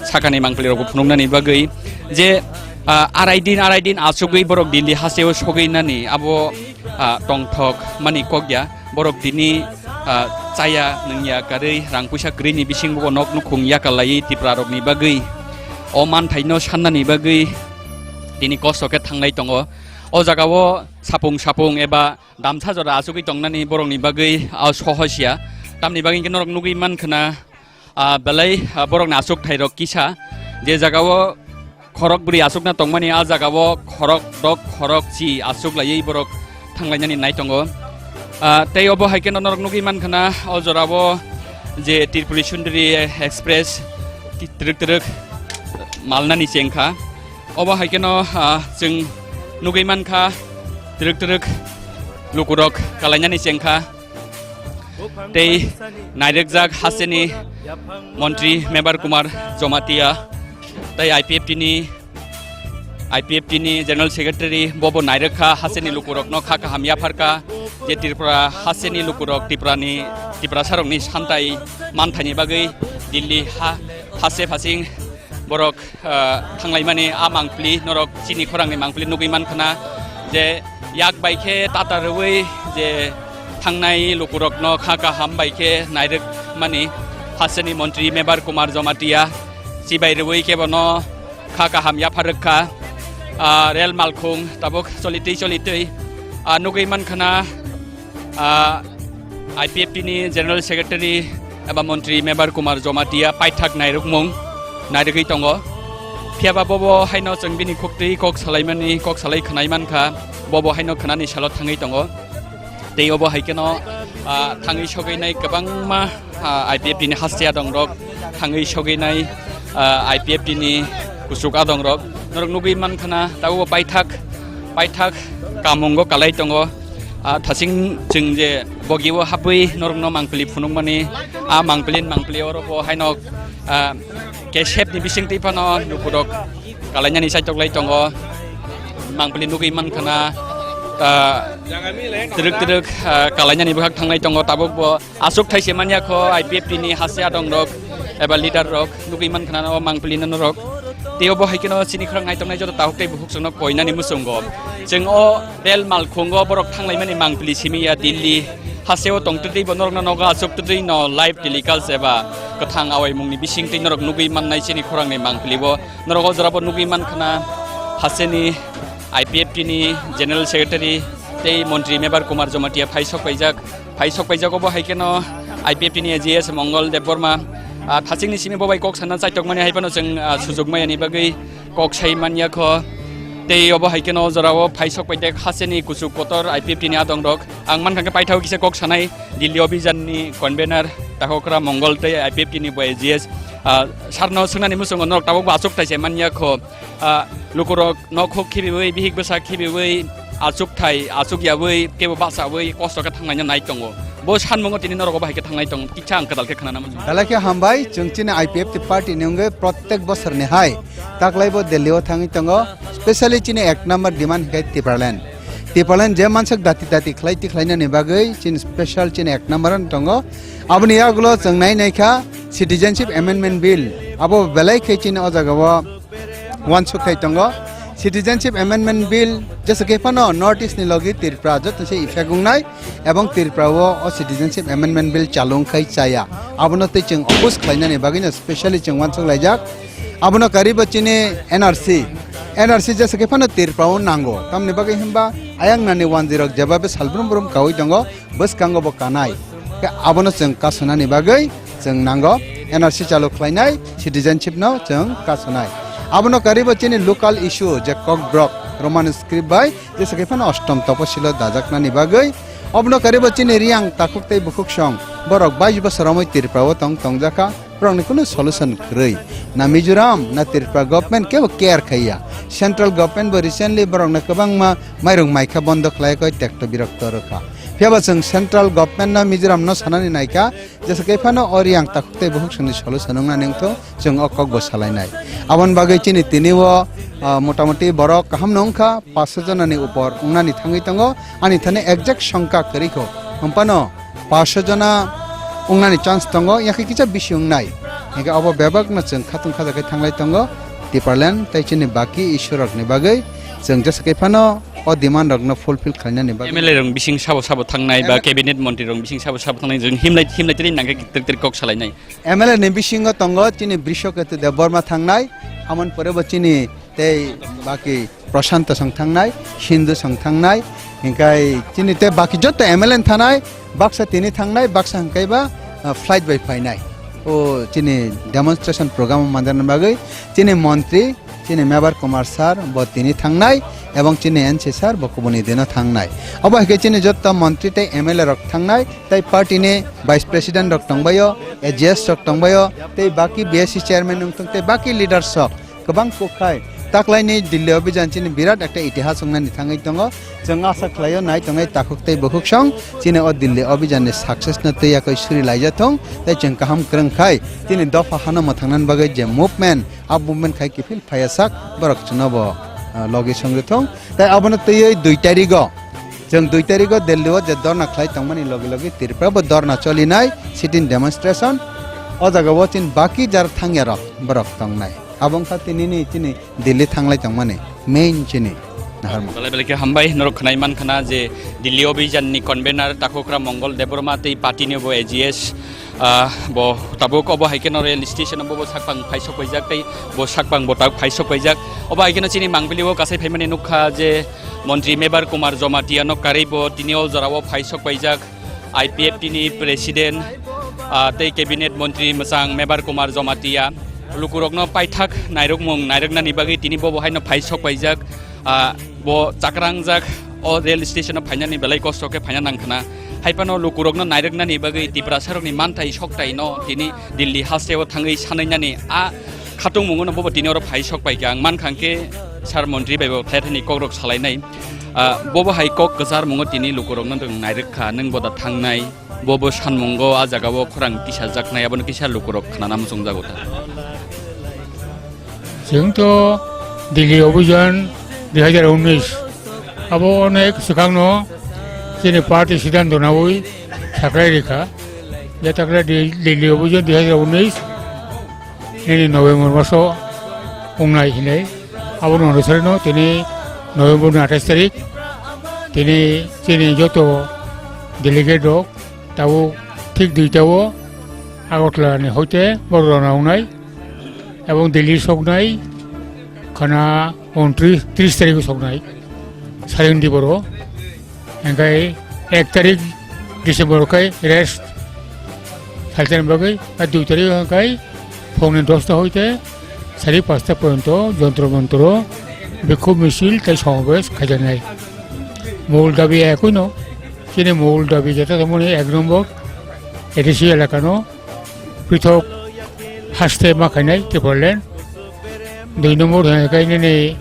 sakani mangpili rok bo phunuknani bagwi je, uh, arai din, arai din achugwi borok Delhi haste o sogwi nani, abo, uh, tongthok mani kok ya. Borok tini, uh, chaya nungya karwi, rang puisa kwrwi ni bising bo nok nukhung yakal laiwi Tipra rok ni bagwi. O manthai no sannani bagwi tini kosto khe thanglai tongo. O jaga o sapung sapung eba damsa jora achugwi tongnani borokni bagwi, ah, sohos ya. Tamni bagwi hwnkhe norok nugwi mankha na, ah, belai, ah, borokni achukthai rok kisa. Je jaga o khorok bwrwi achukna tongmani, ah jaga o khorok dok khorok chi achuk laiwi borok thanglainani nai tongo. Ah, tei obo hai kheno norok nugwi mankha na, o jora o je Tripuri Sundari Express twrwk twrwk malnani chengkha. Obo hai kheno, ah, chwng nugwi mankha, twrwk twrwk lukurok kalainani chengkha. Tei nairwkjak hasteni montri Mebar Kumar Jamatia, tei I P F T ni, I P F T ni General Secretary bobo nairwkha, hasteni lukurokno kha kaham yapharkha, je Tripura hasteni lukurok Tripurani, Tiprasarokni santai manthaini bagwi Delhi ha, haste phasing borok, ah, thanglaimani a mangpili norok chini khorangni mangpili nugwi mankha na je yak bai khe tata rwui je thangnai lukurokno kha kaham bai khe nairwkmani hasteni montri Mebar Kumar Jamatia chibai rwui khe bono kha kaham yapharwk kha. Ah, rel malkhung tabuk cholitwi cholitwi, ah, nugwi mankha na. Ah, I P F T ni General Secretary eba Montri Mebar Kumar Jamatia paithak nairwkmung nairwgwi tongo. Phiyaba bobo haino chwng bini khuktwi kok salaimani, kok salai khwnai mankha, bobo haino khwnani salo thangwi tongo. Tei obo hai kheno, ah, thangwi sogwi nai kwbangma, ah, I P F T ni haste adongrok thangwi sogwi nai, ah, I P F T ni kuchuk adongrok norok nugwi mankha na, tabukbo paithak, paithak kamungo kalai tongo. Ah, thasing chwng je bogi o hapwi norokno mangpili phunukmani, ah, mangpili, mangpili oro bo haino, ah, kesep ni bisingtwi phano lukurok kalainani chaitok lai tongo. Mangpili nugwi mankha na, ah, twrwk twrwk, ah, kalainani bwkhak thanglai tongo, tabukbo aswk thaise manya kho I P F T ni hase adongrok eba leader rok nugwi mankha na o mangpili no norok. Tei obo hai kheno chini khorang nai tongnai joto tahuk tei bukhuk chwngno koinani muchungo. Chwng o rel malkhungo borok thanglaimani mangpili simi ya Delhi haseo tongtwtwi bo norokno nogo aswk twtwi no live telecast eba kwthang awaimungni bisingtwi norok nugwi mannai chini khorangni mangpili bo. Norok o jorabo nugwi mankha na haseni I P F T ni General Secretary tei Montri Mebar Kumar Jamatia phai sok paijak. Phai sok paijak obo hai kheno I P F T ni A G S Mongol Debbarma, ah, thachingni simi bo bai kok sana chaitokmani hai phano chwng, ah, sujukmani bagwi kok sai manya kho. Tei obo hai kheno o jorao phai sok paijak haseni kuchuk kotor I P F T ni adongrok. Ang mankha khe paithao kisa kok sanai Delhi Obhijan ni convener Takhokra Mongol tei I P F T ni bo A G S, ah, sarno swngnani muchungo norok tabukbo aswk thaise manya kho. Ah, lukurok nok huk khibiwi, bihik bwsa khibiwi, achuk thai, achuk yawi, kebo bachawi, kosto khe thangnaina nai tongo. Bo sanmungo tini norok obo hai khe thangnai tongo, kisa ang kwtal khe khwnana muchung. Belai khe hambai, chwng chini I P F T party ni wngwi protek bosor ni hai taklai bo Delhi o thangwi tongo, specially chini ek number demand hinkhe Tipraland. Tipraland je mansuk dati dati khlai tikhlainani bagwi chini special chini ek number ano tongo. Aboni yagulo chwng nai nai kha Citizenship Amendment Bill, abo belai khe chini o jaga o uansuk khai tongo. Citizenship Amendment Bill jesa khe phano North East ni logi Tripura joto se effect wngnai, ebong Tripura o o Citizenship Amendment Bill chalung khai chaya. Abono tei chwng oppose khlainani bagwino specially chwng uansuk laijak. Abono karibo chini N R C, N R C jesa khe phano Tripura o nango. Tamni bagwi himba ayang nani wanjwi rok jeba be salbrum brum kaui tongo. Bwskango bo kanai. Khe abono chwng kasonani bagwi chwng nango N R C chalu khlainai, citizenship no chwng kasonai. Abono karibo chini local issue je Kokborok Roman script bai jesa khe phano ostom toposilo dajaknani bagwi. Obono karibo chini Riyang takhuk tei bukhuk song borok bais bosor romwi Tripura o tong tongjakha. Borokni kunu solution kwrwi. Na Mizoram, na Tripura government kebo care khaiya. Central government bo recently borokno kwbangma mairung maikha bondo khlai koi tekto birokto rwkha. Phiyaba chwng central government no Mizoram no sanani naikha, jesa khe phano o Riyang takhuk tei bukhuk songni solution wngnani wngthu chwng o kok bo salainai. Aboni bagwi chini tini o, ah, motamoti borok kaham no wngkha, paanch sho jona ni upor wngnani thangwi tongo, ani thani exact songkha kwrwi kho. Hwnphano paanch sho jona wngnani chance tongo, yakhe kisa bisi wngnai. Hinkhe abo bebakno chwng khatung khaja khe thanglai tongo. Tipraland tei chini baki issue rokni bagwi chwng jesa khe phano o demand rokno fulfill khlainani bagwi. M L A rok bising sabo sabo thangnai ba M L A cabinet montri rok bising sabo sabo thangnai, chwng himlai himlai tini nangkhe twk twk kok salainai. M L A ni bisingo tongo chini Brishoketu Debbarma thangnai, amoni pore bo chini tei baki Prashanto song thangnai, Hindu song thangnai, hinkhe chini tei baki joto M L A thanai, baksa tini thangnai, baksa hinkhe ba, ah, flight bai phainai. O chini demonstration program manjana bagwi chini montri, chini Mebar Kumar sir bo tini thangnai, ebong chini N C sir bo kubuni dino thangnai. Obo hinkhe chini joto montri tei M L A rok thangnai, tei party ni vice president rok tongbaio, A G S rok tongbaio, tei baki B S C chairman wngthung tei baki leaders rok. Kwbang kok khai taklaini Delhi Obhijan chini birat ekta itihas wngnani thangwi tongo. Chwng asa khlaio nai tongnai takhuk tei bukhuk song chini o Delhi Obhijan ni success no twi yakwi suri laijathung tei chwng kaham kwrwng khai chini dopha hano mwthangnani bagwi je movement, a movement khai kiphil phaiya sak borok chwngno bo, ah, logi songri thung. Tei abono twiwi dui tarigo, chwng dui tarigo Delhi o je dorna khlai tongmani logi logi Tripura bo dorna cholinai, sit-in demonstration. O jaga o chini baki jar thangya rok borok tongnai. Abo wngkha tinini chini Delhi thanglai tongmani main chini naharmung. Belai belai khe hambai, norok khwnai mankha na je Delhi Obhijan ni convener Takhukra Mongol Debbarma tei party ni bo A G S, ah, bo tabuk obo hai kheno rail station o bo, bo sakpang phai sok paijak tei bo sakpang bo tabuk phai sok paijak. Obo hai kheno chini Mangpili o kasai phaimani nukha je Montri Mebar Kumar Jamatia no karwi bo tini o jora o phai sok paijak. I P F T ni president, ah, tei cabinet montri mwchang Mebar Kumar Jamatia lukurokno paithak nairokmung nairoknani bagwi tini bo bo haino phai sok paijak. Ah, bo chakrangjak o rail station o phainani belai kosto khe phaina nangkhna. Haiphano lukurokno nairoknani bagwi Tiprasarokni manthai soktaino tini Delhi hasteo thangwi sanainani a Khatungmungo no bobo tini oro phai sok pai kha. Ang mankha hwnkhe sir montri bai bo thaya thani kok rok salai nai. Ah, bobo hai kok kwchar mungo tini lukurok no nwng nairwk kha, nwng boda thangnai, bobo sanmungo ah jaga o khorang kisa jaknai, abono kisa lukurok khnana muchung jago ta. Chwng to Delhi Obhijan dui hazar unis, abo onek swkangno chini party siddhanto naui saklai rikha, je takle Di-, Delhi Obhijan dui hazar unis nini November maso wngnai hinwi. Abono onusarino tini November ni athais tarik, tini chini joto delegate rok tabuk thik duita o Agartala ni hoite borok rwna wngnai. Ebong Delhi soknai khana untris, tris tarik o soknai, Saion Dibor o. Hingkai ek tarik December o kai rest salsa ni bagwi, ar dui tarik o hingkai phungni dosta hoite sari pasta porjonto jontro montro bikhub misil tei somabesh khaijaknai. Mul dabi ekoi no, chini mul dabi jeta tongmani ek nombor A D C elaka no prithok haste ma khainai Tipraland. Dui nombor hai khe nini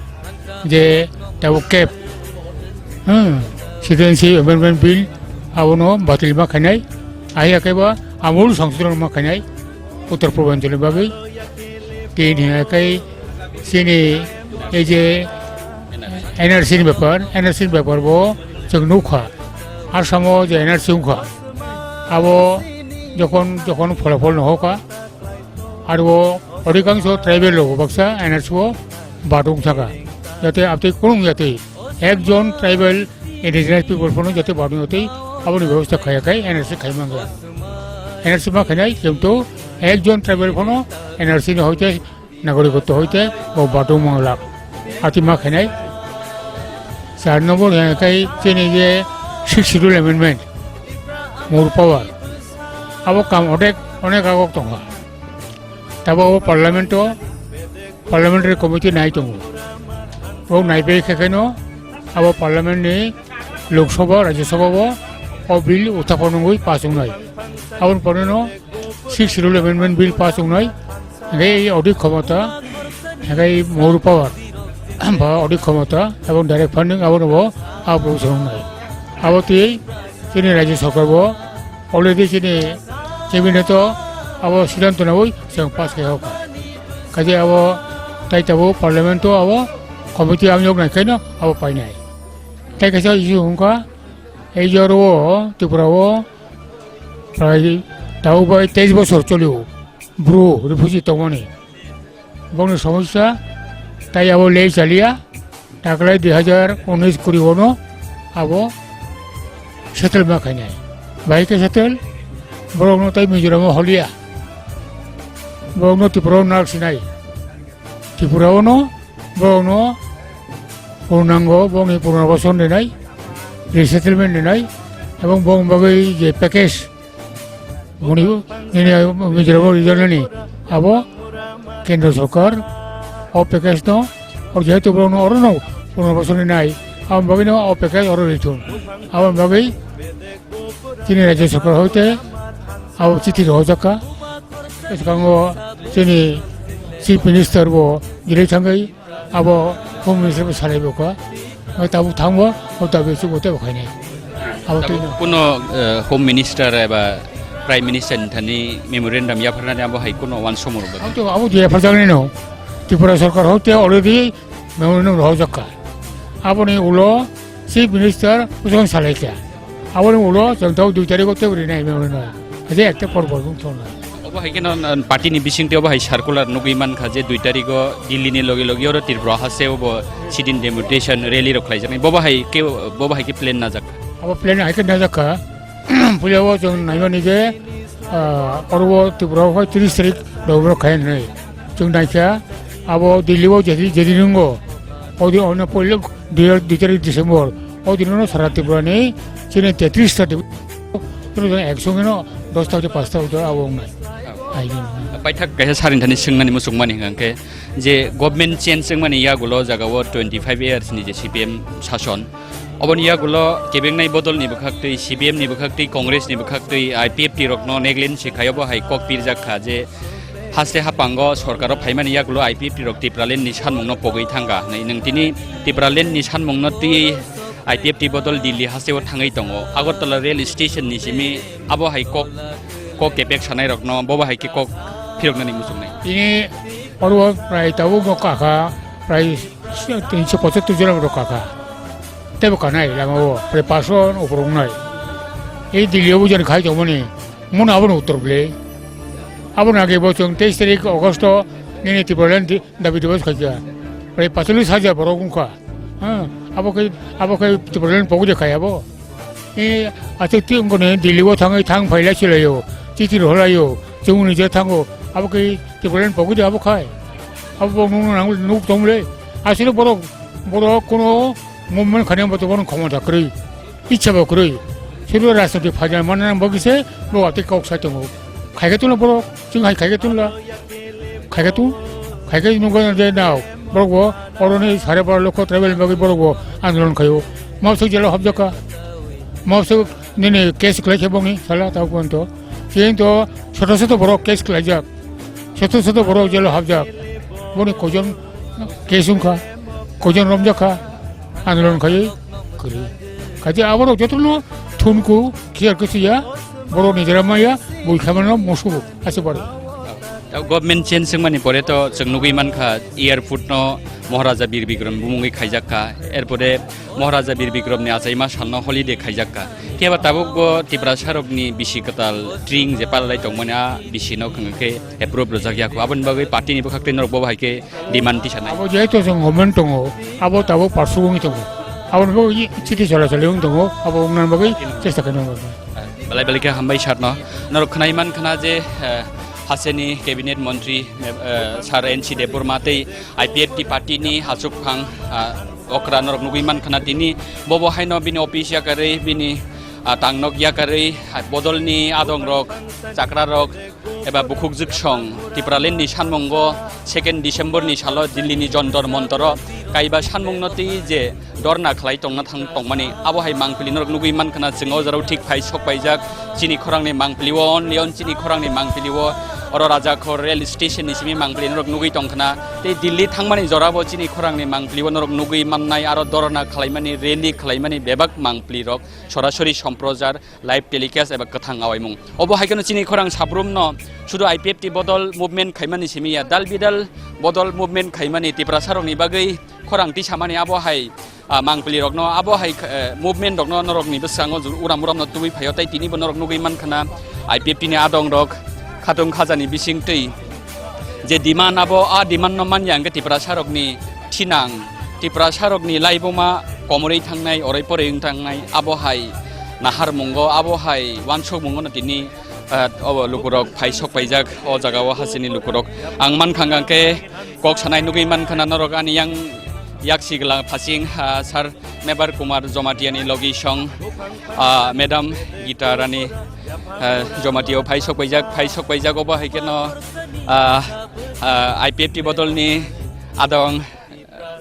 je tabuk cap, hmm, Citizenship Amendment Bill abono batil ma khainai. Ahya khe ba amul songsodhon ma khainai Uttar Purbanchal ni bagwi. Tin hai khe chini ei je N R C ni bepar, N R C ni bepar bo chwng nukha. Assam o je N R C wngkha, abo jokhon, jokhon pholapol no hoka, aro odhikangsho tribal rok baksa N R C o badung thaka, jate abtwi kunung jate ekjon tribal indigenous people phano jate badung jate aboni bebosta khaya khai N R C khai mangla. N R C ma khainai, kintu ekjon tribal phano N R C ni hoite nagarikotto hoite bo badung manglak. Ati ma khainai. Char nombor hai khai chini je Sixth Schedule Amendment, more power. Abo kam onek, onek agok tongkha. Tabo abo Parliament o, Parliamentary Committee nai tongo. Bo nai bai khe kheno abo Parliament ni Lok Sabha, Rajya Sabha bo o bill uthapon wngwi pass wngnai. Aboni pore no Sixth Schedule Amendment Bill pass wngnai. Hingke ei odik khomota, hingke ei more power, ba odik khomota ebong direct funding abono bo approve wngnai. Abo twi chini Rajya Sarkar bo already chini cabinet o abo siddhanto naui chwng pass khai hoka. Kaje abo tai tabuk Parliament o abo committee amyok nai khaino abo painai. Tai kaisa issue wngkha, ei jora o Tripura o prai tabuk bai teis bosor cholio bru refugee tongmani. Bongni somosya tai abo lei chaliya, taklai dui hazar unis kuri ono abo settle ma khainai. Bahai khe settle, borokno tai Mizoram o holiya. Borokno Tripura o nak sinai. Tripura ono borokno purnango, bongni purnabasan rinai, resettlement rinai, ebong bong bagwi je package, boni nini Mizoram o rijalnani abo kendra sorkar o package no, o jehetu borokno orono purnabasan rinai, abo bagwino o package oro rithun. Abo bagwi chini Rajya Sarkar hoite abo chithi rohorjakha. Bwskango chini Chief Minister bo Delhi thangwi abo Home Minister bo salai bo kha. Abo tabuk thangbo, o dabi chubo tebo khainai. Abo twi no. Kuno, eh, Home Minister eba Prime Minister ni thani memorandum yapharnani abo hai kuno uansukmung rwdi. Abo to, abo to yapharjaknai no. Tripura Sarkar hoite already memorandum rohorjakha. Aboni ulo Chief Minister bwswng salaikha. Aboni ulo chwng tau dui tarikh o tebo rinai memorandum. Haje ekta por bor bung thona. Obo hai kheno, uh, party ni bisingtwi obo hai circular nugwi mankha je dui tarikh o Delhi ni logi logi oro Tripura haste obo sit-in demonstration rally rok khlaijaknai. Bobo hai khe, bobo hai khe plan najak. Abo plan hai khe najak kha. Puila o chwng naimani je, ah, oro o Tripura o tris tarikh November khai hinwi. Chwng naikha, abo Delhi o jedi, jedi nungo. Odi ono poilo dui, dui tarikh December. Odi nono sara Tripura ni chini tetris ta Tripura. Chwng ek songe no dos ta, pas ta abo wngnai. Ai. Paithak kaisa sarinthani swngnani muchungmani hwnkhe je government change wngmani yagulo jaga o twenty five years ni je C P M sason. Oboni yagulo kebengnai bodolni bwkhaktwi, C P M ni bwkhaktwi, Congress ni bwkhaktwi, I P F T rokno negligence khaio bo hai kok pirjak kha je Haste hapango sorkaro phaimani yagulo I P F T rok Tipraland ni sanmungno pogwi thangkha hwnwi nwng tini Tipraland ni sanmungno twiwi I P F T bodol Delhi hasteo thangwi tongo. Agartala rail station ni simi abo hai kok, kok kepek sanai rokno bobo hai khe kok phiroknani muchungnai. Tini oro prai tabuk no kakha prai tinso pochattor jora rok kakha. Tebo kanai lama o prai paso uphuru wngnai. Ei Delhi o bujan khai tongmani. Muna abono uttor ble. Abono age bo chwng teis tarik August o nini Tipraland di-, dabi dibos khaikha. Prai pachalis hajar borok wngkha. Ha, abo khe, abo khe Tipraland pogde khai abo. E, achuk ti wngkha ne Delhi o thangwi thang phailai silaio. Chithi rohorlaio. Chwngno je thango. Abo khe Tipraland pogde abo khai. Abo bo nungno nang nuk tong ble. Aswk borok, borok kono movement khainai bo to bono khomota kwrwi. Ichha bo kwrwi. Sirbo rajniti phaida manna bagwi se bo watwi kok sai tongo. Khaikhe tongla borok, chwng hai khaikhe tongla. Khaikhe tong, khaikhe nukgo je nao. Borok bo oroni sare baro lokho tribal bagwi borok bo andolon khaio. Mabswk jelo habjakha. Mabswk nini case khlai khe bongni sala tao ponto. Kinto soto soto borok case khlaijak. Soto soto borok jelo habjak. Boni koijon case wngkha, koijon romjakha. Andolon khai kwrwi. Kaisa aborok jotono thunku khiar kisiya, borok nijera maya, bui khamano musugo, ase bare. Tao government change wngmani pore to chwng nugwi mankha, airport no Maharaja Bir Bikram bumungwi khaijakha, erpore Maharaja Bir Bikram ni achaima salno holiday khaijakha. Khe ba tabuk bo Tiprasa rokni bisi kwtal tring je palalai tongmani a bisi no khwngkhe approve rwjak yakho. Aboni bagwi party ni bwkhak tei norok bo hai khe demand tisanai. Abo jehetu chwng government tongo, abo tabuk parsuk wngwi tongo. Aboni bagwi chiti chola choli wngwi tongo, abo wngna bagwi chesta khaina bagwi. Belai belai khe hambai sir no. Norok khwnai man khna je, eh, hasteni cabinet montri, eh, sir N C Debbarma tei I P F T party ni hachuk phang, ah, okra norok nugwi man khna tini bobo haino bini office yakarwi bini, ah, tangnok yakarwi, ah, bodolni adongrok, chakrarok, eba bukhuk jwksong Tipraland ni sanmungo second December ni salo Delhi ni Jantar Mantaro kaiba sanmungno twi je dorna khlai tongna thang tongmani abo hai mangpili norok nugwi mankha na chwng o jorao thik phai sok paijak chini khorang ni mangpili o only on chini khorang ni mangpili o oro Rajakhor rail station ni simi mangpili norok nugwi tongkha na tei Delhi thangmani jorabo chini khorang ni mangpili o norok nugwi mannai aro dorna khlaimani rally khlaimani bebak mangpili rok sorasori somprojar live telecast eba kwthang awaimung. Obo hai kheno chini khorang sabrumno sudu I P F T bodol movement khaimani simi ya, dal bidal bodol movement khaimani Tiprasarokni bagwi khorang tisamani abo hai, ah, mangpili rokno, abo hai, eh, movement rokno norokni bwskango ju-, uram uramno tubui phaio, tei tinibo norok nugwi mankha na I P F T ni adong rok khatung khajani bising twi je demand abo, a demand no manya hwnkhe Tiprasarokni thinang, Tiprasarokni laibuma komorwi thangnai, oroi poroi wng thangnai, abo hai naharmungo, abo hai uansukmungo no tini, ah, obo lukurok phai sok paijak o jagao hasteni lukurok. Ang mankha hwnkhe kok sanai nugwi mankha na norok ani yang yaksi gla phasing, ah, sir Mebar Kumar Jomatiani logi song, ah, Madam Gita Rani, ah, Jomatio phai sok paijak, phai sok paijak obo hai kheno, ah, ah, I P F T bodolni adong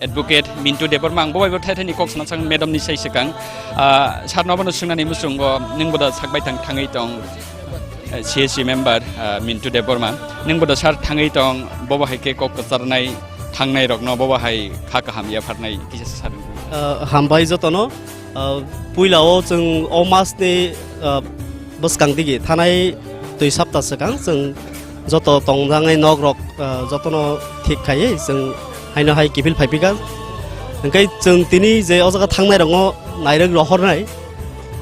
Advocate Mintu Debbarma ang bo bai bo thai thai ni kok sana sang madam ni sai swkang, ah, sir no bono swngnani muchungo nwng boda sak bai thang thangwi tong, eh, C S C member, ah, Mintu Debbarma nwng boda sir thangwi tong bobo hai khe kok kwcharnai thangnai rokno bobo hai kha kaham yapharnai kisa sir. Ah, hambai jotono, ah, puila o chwng o mas ni, ah, bwskang digi thanai twi sapta swkang chwng joto tongjaknai nok rok, ah, jotono thik khaiwi chwng haino hai kiphil phai phikha. Hwnkhe chwng tini je o jaga thangnai rokno nairwk rohornai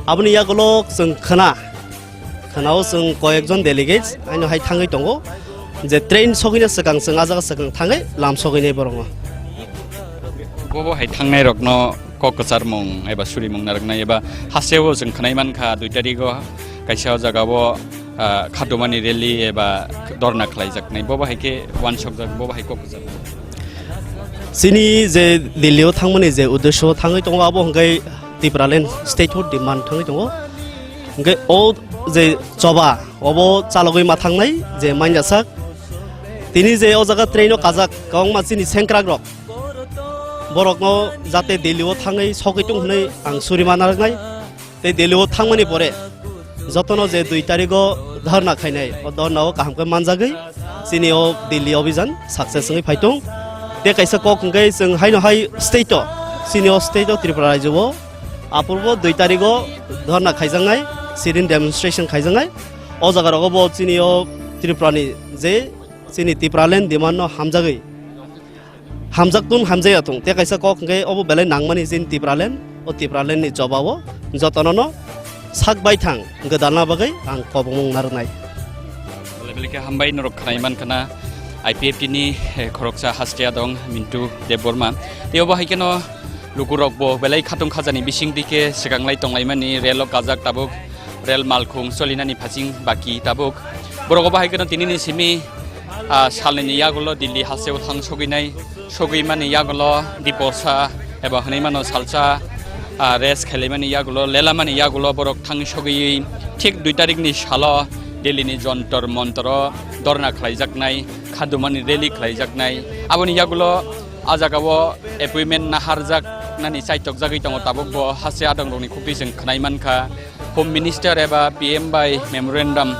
aboni yagulo chwng khna, khna o chwng koyekjon delegates haino hai thangwi tongo je train sogwina swkang chwng a jaga swkang thangwi lam sogwinai borokno. Bobo hai thangnai rokno kok kwcharmung eba surimung narwknai eba hasteo chwng khwnai mankha dui tarigo kaisa o jagao, ah, khatumani rally eba dorna khlaijaknai bobo hai khe uansukjak bobo hai kok kwchar. Chini je Delhi o thangmani je uddesho thangwi tongo abo hwnkhe Tipraland statehood demand thangwi tongo. Hwnkhe o je choba obo chalogwi ma thangnai je manjasak. Tini je o jaga train o kajak kwbangma chini sengkrak rok borokno jate Delhi o thangwi sogwi tong hwnwi ang suri ma narwknai. Tei Delhi o thangmani pore Jotono je dui tarigo dhorna khainai, o dhorna o kaham khe manjagwi chini o Delhi obijan success wngwi phaitung. Tei kaisa kok hwnkhe chwng haino hai state o, chini o state o Tripura rajyo o apurbo dui tarigo dhorna khaijaknai, sit-in demonstration khaijaknai. O jaga rogo bo chini o Tripura ni je chini Tipraland demand no hamjagwi, hamjak tun hamjaya thung, tei kaisa kok hwnkhe obo belai nangmani chini Tipraland, o Tipraland ni jobab o jotono no sak bai thang gwdalna bagwi ang kobongmung narwknai. Belai belai khe hambai norok khwnai mankha na I P F T ni, eh, khoroksa haste adong Mintu Debbarma. Tei obo hai kheno lukurok bo belai khatung khajani bising dike swkanglai tonglaimani relo kajak tabuk. Rel malkhung cholinani phasing baki tabuk. Borok obo hai kheno tinini simi, ah, salnini yagulo Delhi hasteo thang sogwinai, sogwimani yagulo diporsa eba hwnwi mano salsa, ah, rest khailaimani yagulo, lelamani yagulo borok thang sogwi thik dui tarikni salo Delhi ni Jontor Montoro dhorna khlaijaknai, khadumani rally khlaijaknai. Aboni yagulo a jagao appointment naharjaknani chaitokjagwi tongo tabuk bo haste adongrokni khukti chwng khwnai mankha. Home Minister eba P M bai memorandum,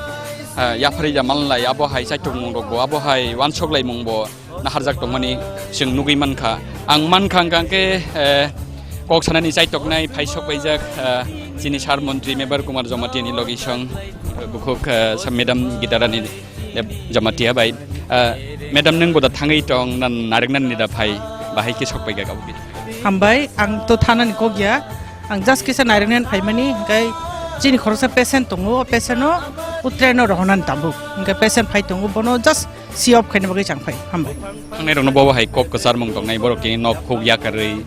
ah, yapharwi da manlai, abo hai chaitokmungrokbo abo hai uansoklaimungbo naharjak tongmani chwng nugwi mankha. Ang mankha hwnkha khe, eh, kok sanani chaitoknai phai sokpaijak, eh, chini Sir Montri Mebar Kumar Jamatia ni logisong, eh, bukhuk, eh, sa Madam Gitarani Deb Jamatia bai. Eh, Madam, nwng bo da thangwi tong, na narwknani da phai, bahai khe sokpaikha abo bini? Hambai, ang to thanani kok ya. Ang just kisa nairwknani phaimani, hwnkhe chini khoroksa patient tongo, o patient no o train no rohornani tabuk. Hwnkhe patient phai tongo, bono just see off khaina bagwi chang phai. Hambai. Thangnai rokno bobo hai kok kwcharmung tongnai, borok tini nok khuk yakarwi,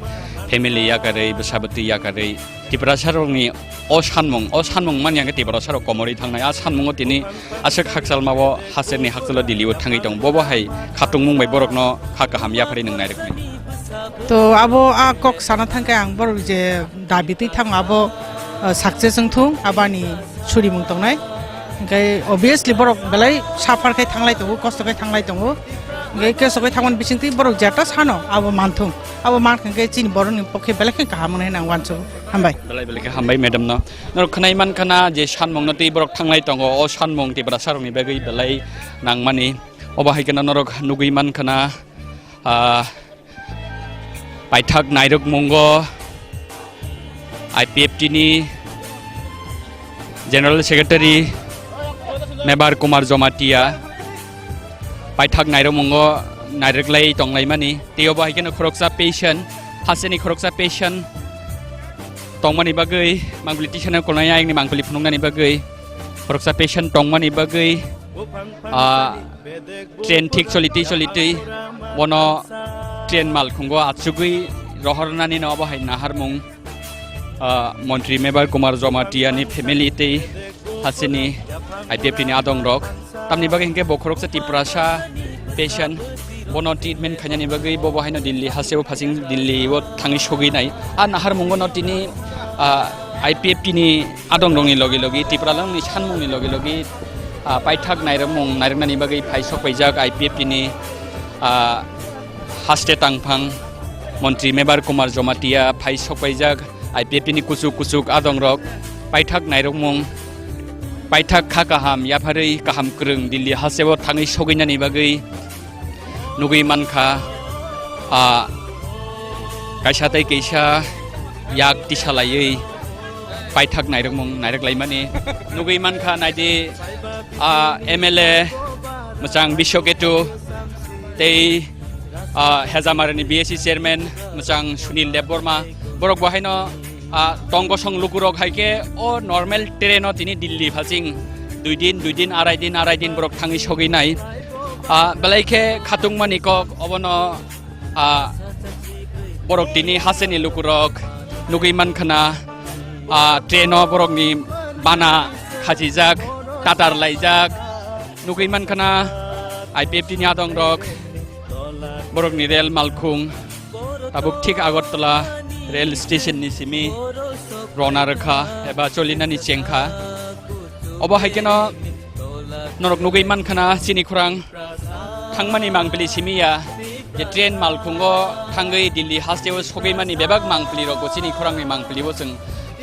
family yakarwi, bwsa bwtwi yakarwi. Tiprasa rokni o sanmung, o sanmung manya khe Tiprasa rok komorwi thangnai. A sanmungo tini aswk hakchalmao haserni hakchalo Delhi o thangwi tongo. Bobo hai khatungmung bai borokno kha kaham yapharwi nwng nairwknai. To abo a kok sana thangkhe ang borok je dabi twi thango abo, uh, success wngthung, abani surimung tongnai. Hwnkhe obviously borok belai suffer khai thanglai tongo, kosto khai thanglai tongo. Hwnkhe kosto khai thangmani bisingtwi borok jeta sano abo manthung. Abo mankha khe chini borokni pokhe belai khe kaham wngnai hinwi ang uansugo. Hambai. Belai belai khe hambai madam no. Norok khwnai mankha na je sanmung no twi borok thanglai tongo, o sanmung Tiprasa rokni bagwi belai nangmani. Obo hai kheno norok nugwi mankha na, ah, paithak nairwkmungo I P F T ni General Secretary Mebar Kumar Jomatia paithak nairwkmungo nairwklai tonglaimani. Tei obo hai kheno khoroksa patient, hasteni khoroksa patient tongmani bagwi, mangpili tisana kolnai ayangni mangpili phunuknani bagwi, khoroksa patient tongmani bagwi, ah, train thik choli twi choli twi bono train malkhungo achugwi rohornani no obo hai naharmung, ah, Montri Mebar Kumar Jomatia ni family tei hasteni I P F T ni adong rok. Tamni bagwi hinkhe bo khoroksa Tiprasa patient, bono treatment khainani bagwi bo bo haino Delhi hasteo phasing Delhi o thangwi sogwi nai. A naharmungo no tini, ah, I P F T ni adong rokni logi logi, Tiprasa rokni sanmungni logi logi, ah, paithak nairwkmung nairwknani bagwi phai sokpaijak I P F T ni, ah, haste tangphang Montri Mebar Kumar Jomatia phai sokpaijak I P F T ni kuchuk kuchuk adong rok paithak nairwkmung, paithak kha kaham yapharwi kaham kwrwng Delhi hasteo thangwi sogwinani bagwi nugwi mankha, ah, kaisa tei kaisa yak tisalaiwi paithak nairwkmung nairwklaimani. Nugwi mankha naidi, ah, M L A mwchang Biswaketu tei, ah, Hejamarani B S C chairman mwchang Sunil Debbarma, borok bo haino, ah, tong kosong lukurok hai khe o normal train o tini Delhi phasing dui din, dui din, arai din, arai din borok thangwi sogwi nai. Ah, belai khe khatungmani kok obono, ah, borok tini hasteni lukurok nugwi mankha na, ah, train o borokni bana khachijak, tatar laijak, nugwi mankha na I P F T ni adong rok borokni rel malkhung tabuk thik Agartala rel station ni simi rona rwkha eba cholinani chengkha. Obo hai kheno norok nugwi mankha na chini khorang thangmani mangpili simi ya, je train malkhungo thangwi Delhi hasteo sogwimani bebak mangpili rokbo chini khorangni mangpili bo chwng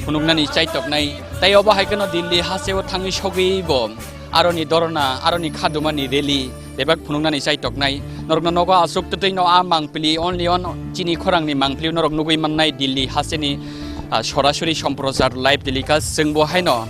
phunuknani chaitoknai. Tai obo hai kheno Delhi hasteo thangwi sogwi bo aroni dorna, aroni khadumani rally bebak phunuknani chaitoknai. Norokno nogo aswk twtwi no a mangpili, only on chini khorangni mangpili norok nugwi mannai Delhi hasteni, ah, sorasori somprochar live telecast. Chwngbo haino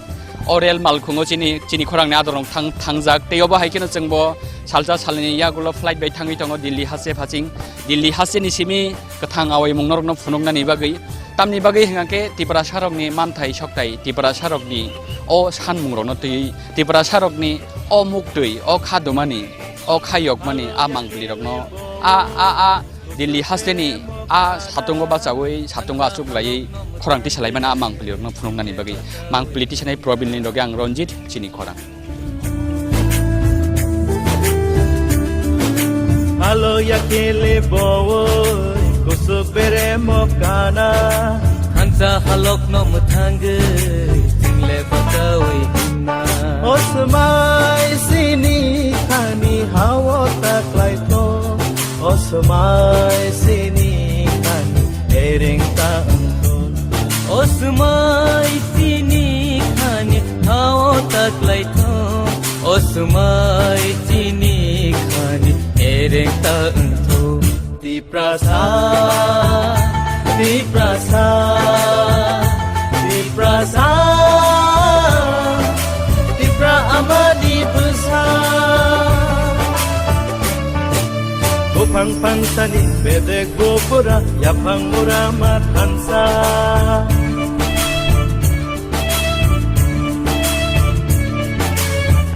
o rel malkhungo chini, chini khorangni adorong thang, thangjak. Tei obo hai kheno chwngbo salsa salni yagulo flight bai thangwi tongo Delhi haste phaching. Delhi hasteni simi kwthang awaimung norokno phunuknani bagwi. Tamni bagwi hwnkha khe Tiprasarokni manthai sokthai, Tiprasarokni o sanmungrokno twiwi, Tiprasarokni o muktwi, o khadumani, o khayokmani a mangpilirokno a, a, a Delhi hasteni a satungo bachaui, satungo achuk laiwi khorang tisalaimani a mangpilirokno phunuknani bagwi mangpili tisanai Probinni loge ang Ranjit chini khorang. Halo ya kele bowoi, kusuk bere mokana. Hansa halok no mwthangwi, chingle batawi hinna. Osmai sini khani hawo taklai tho. Osmai sini khani ereng ta wngtho. Osmai sini khani hao taklai tho. Osmai sini khani ereng ta wngtho. Tiprasa, Tiprasa, Tiprasa, Tipra amani bwsa. Buphang phangsani bedek bupura, yaphang mura ma thansa.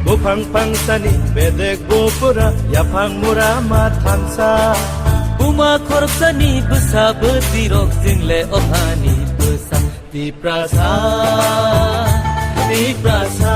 Buphang phangsani bedek bupura, yaphang mura ma thansa. Buma khoroksani bwsa bwtwirok jingle ophani bwsa. Tiprasa, Tiprasa.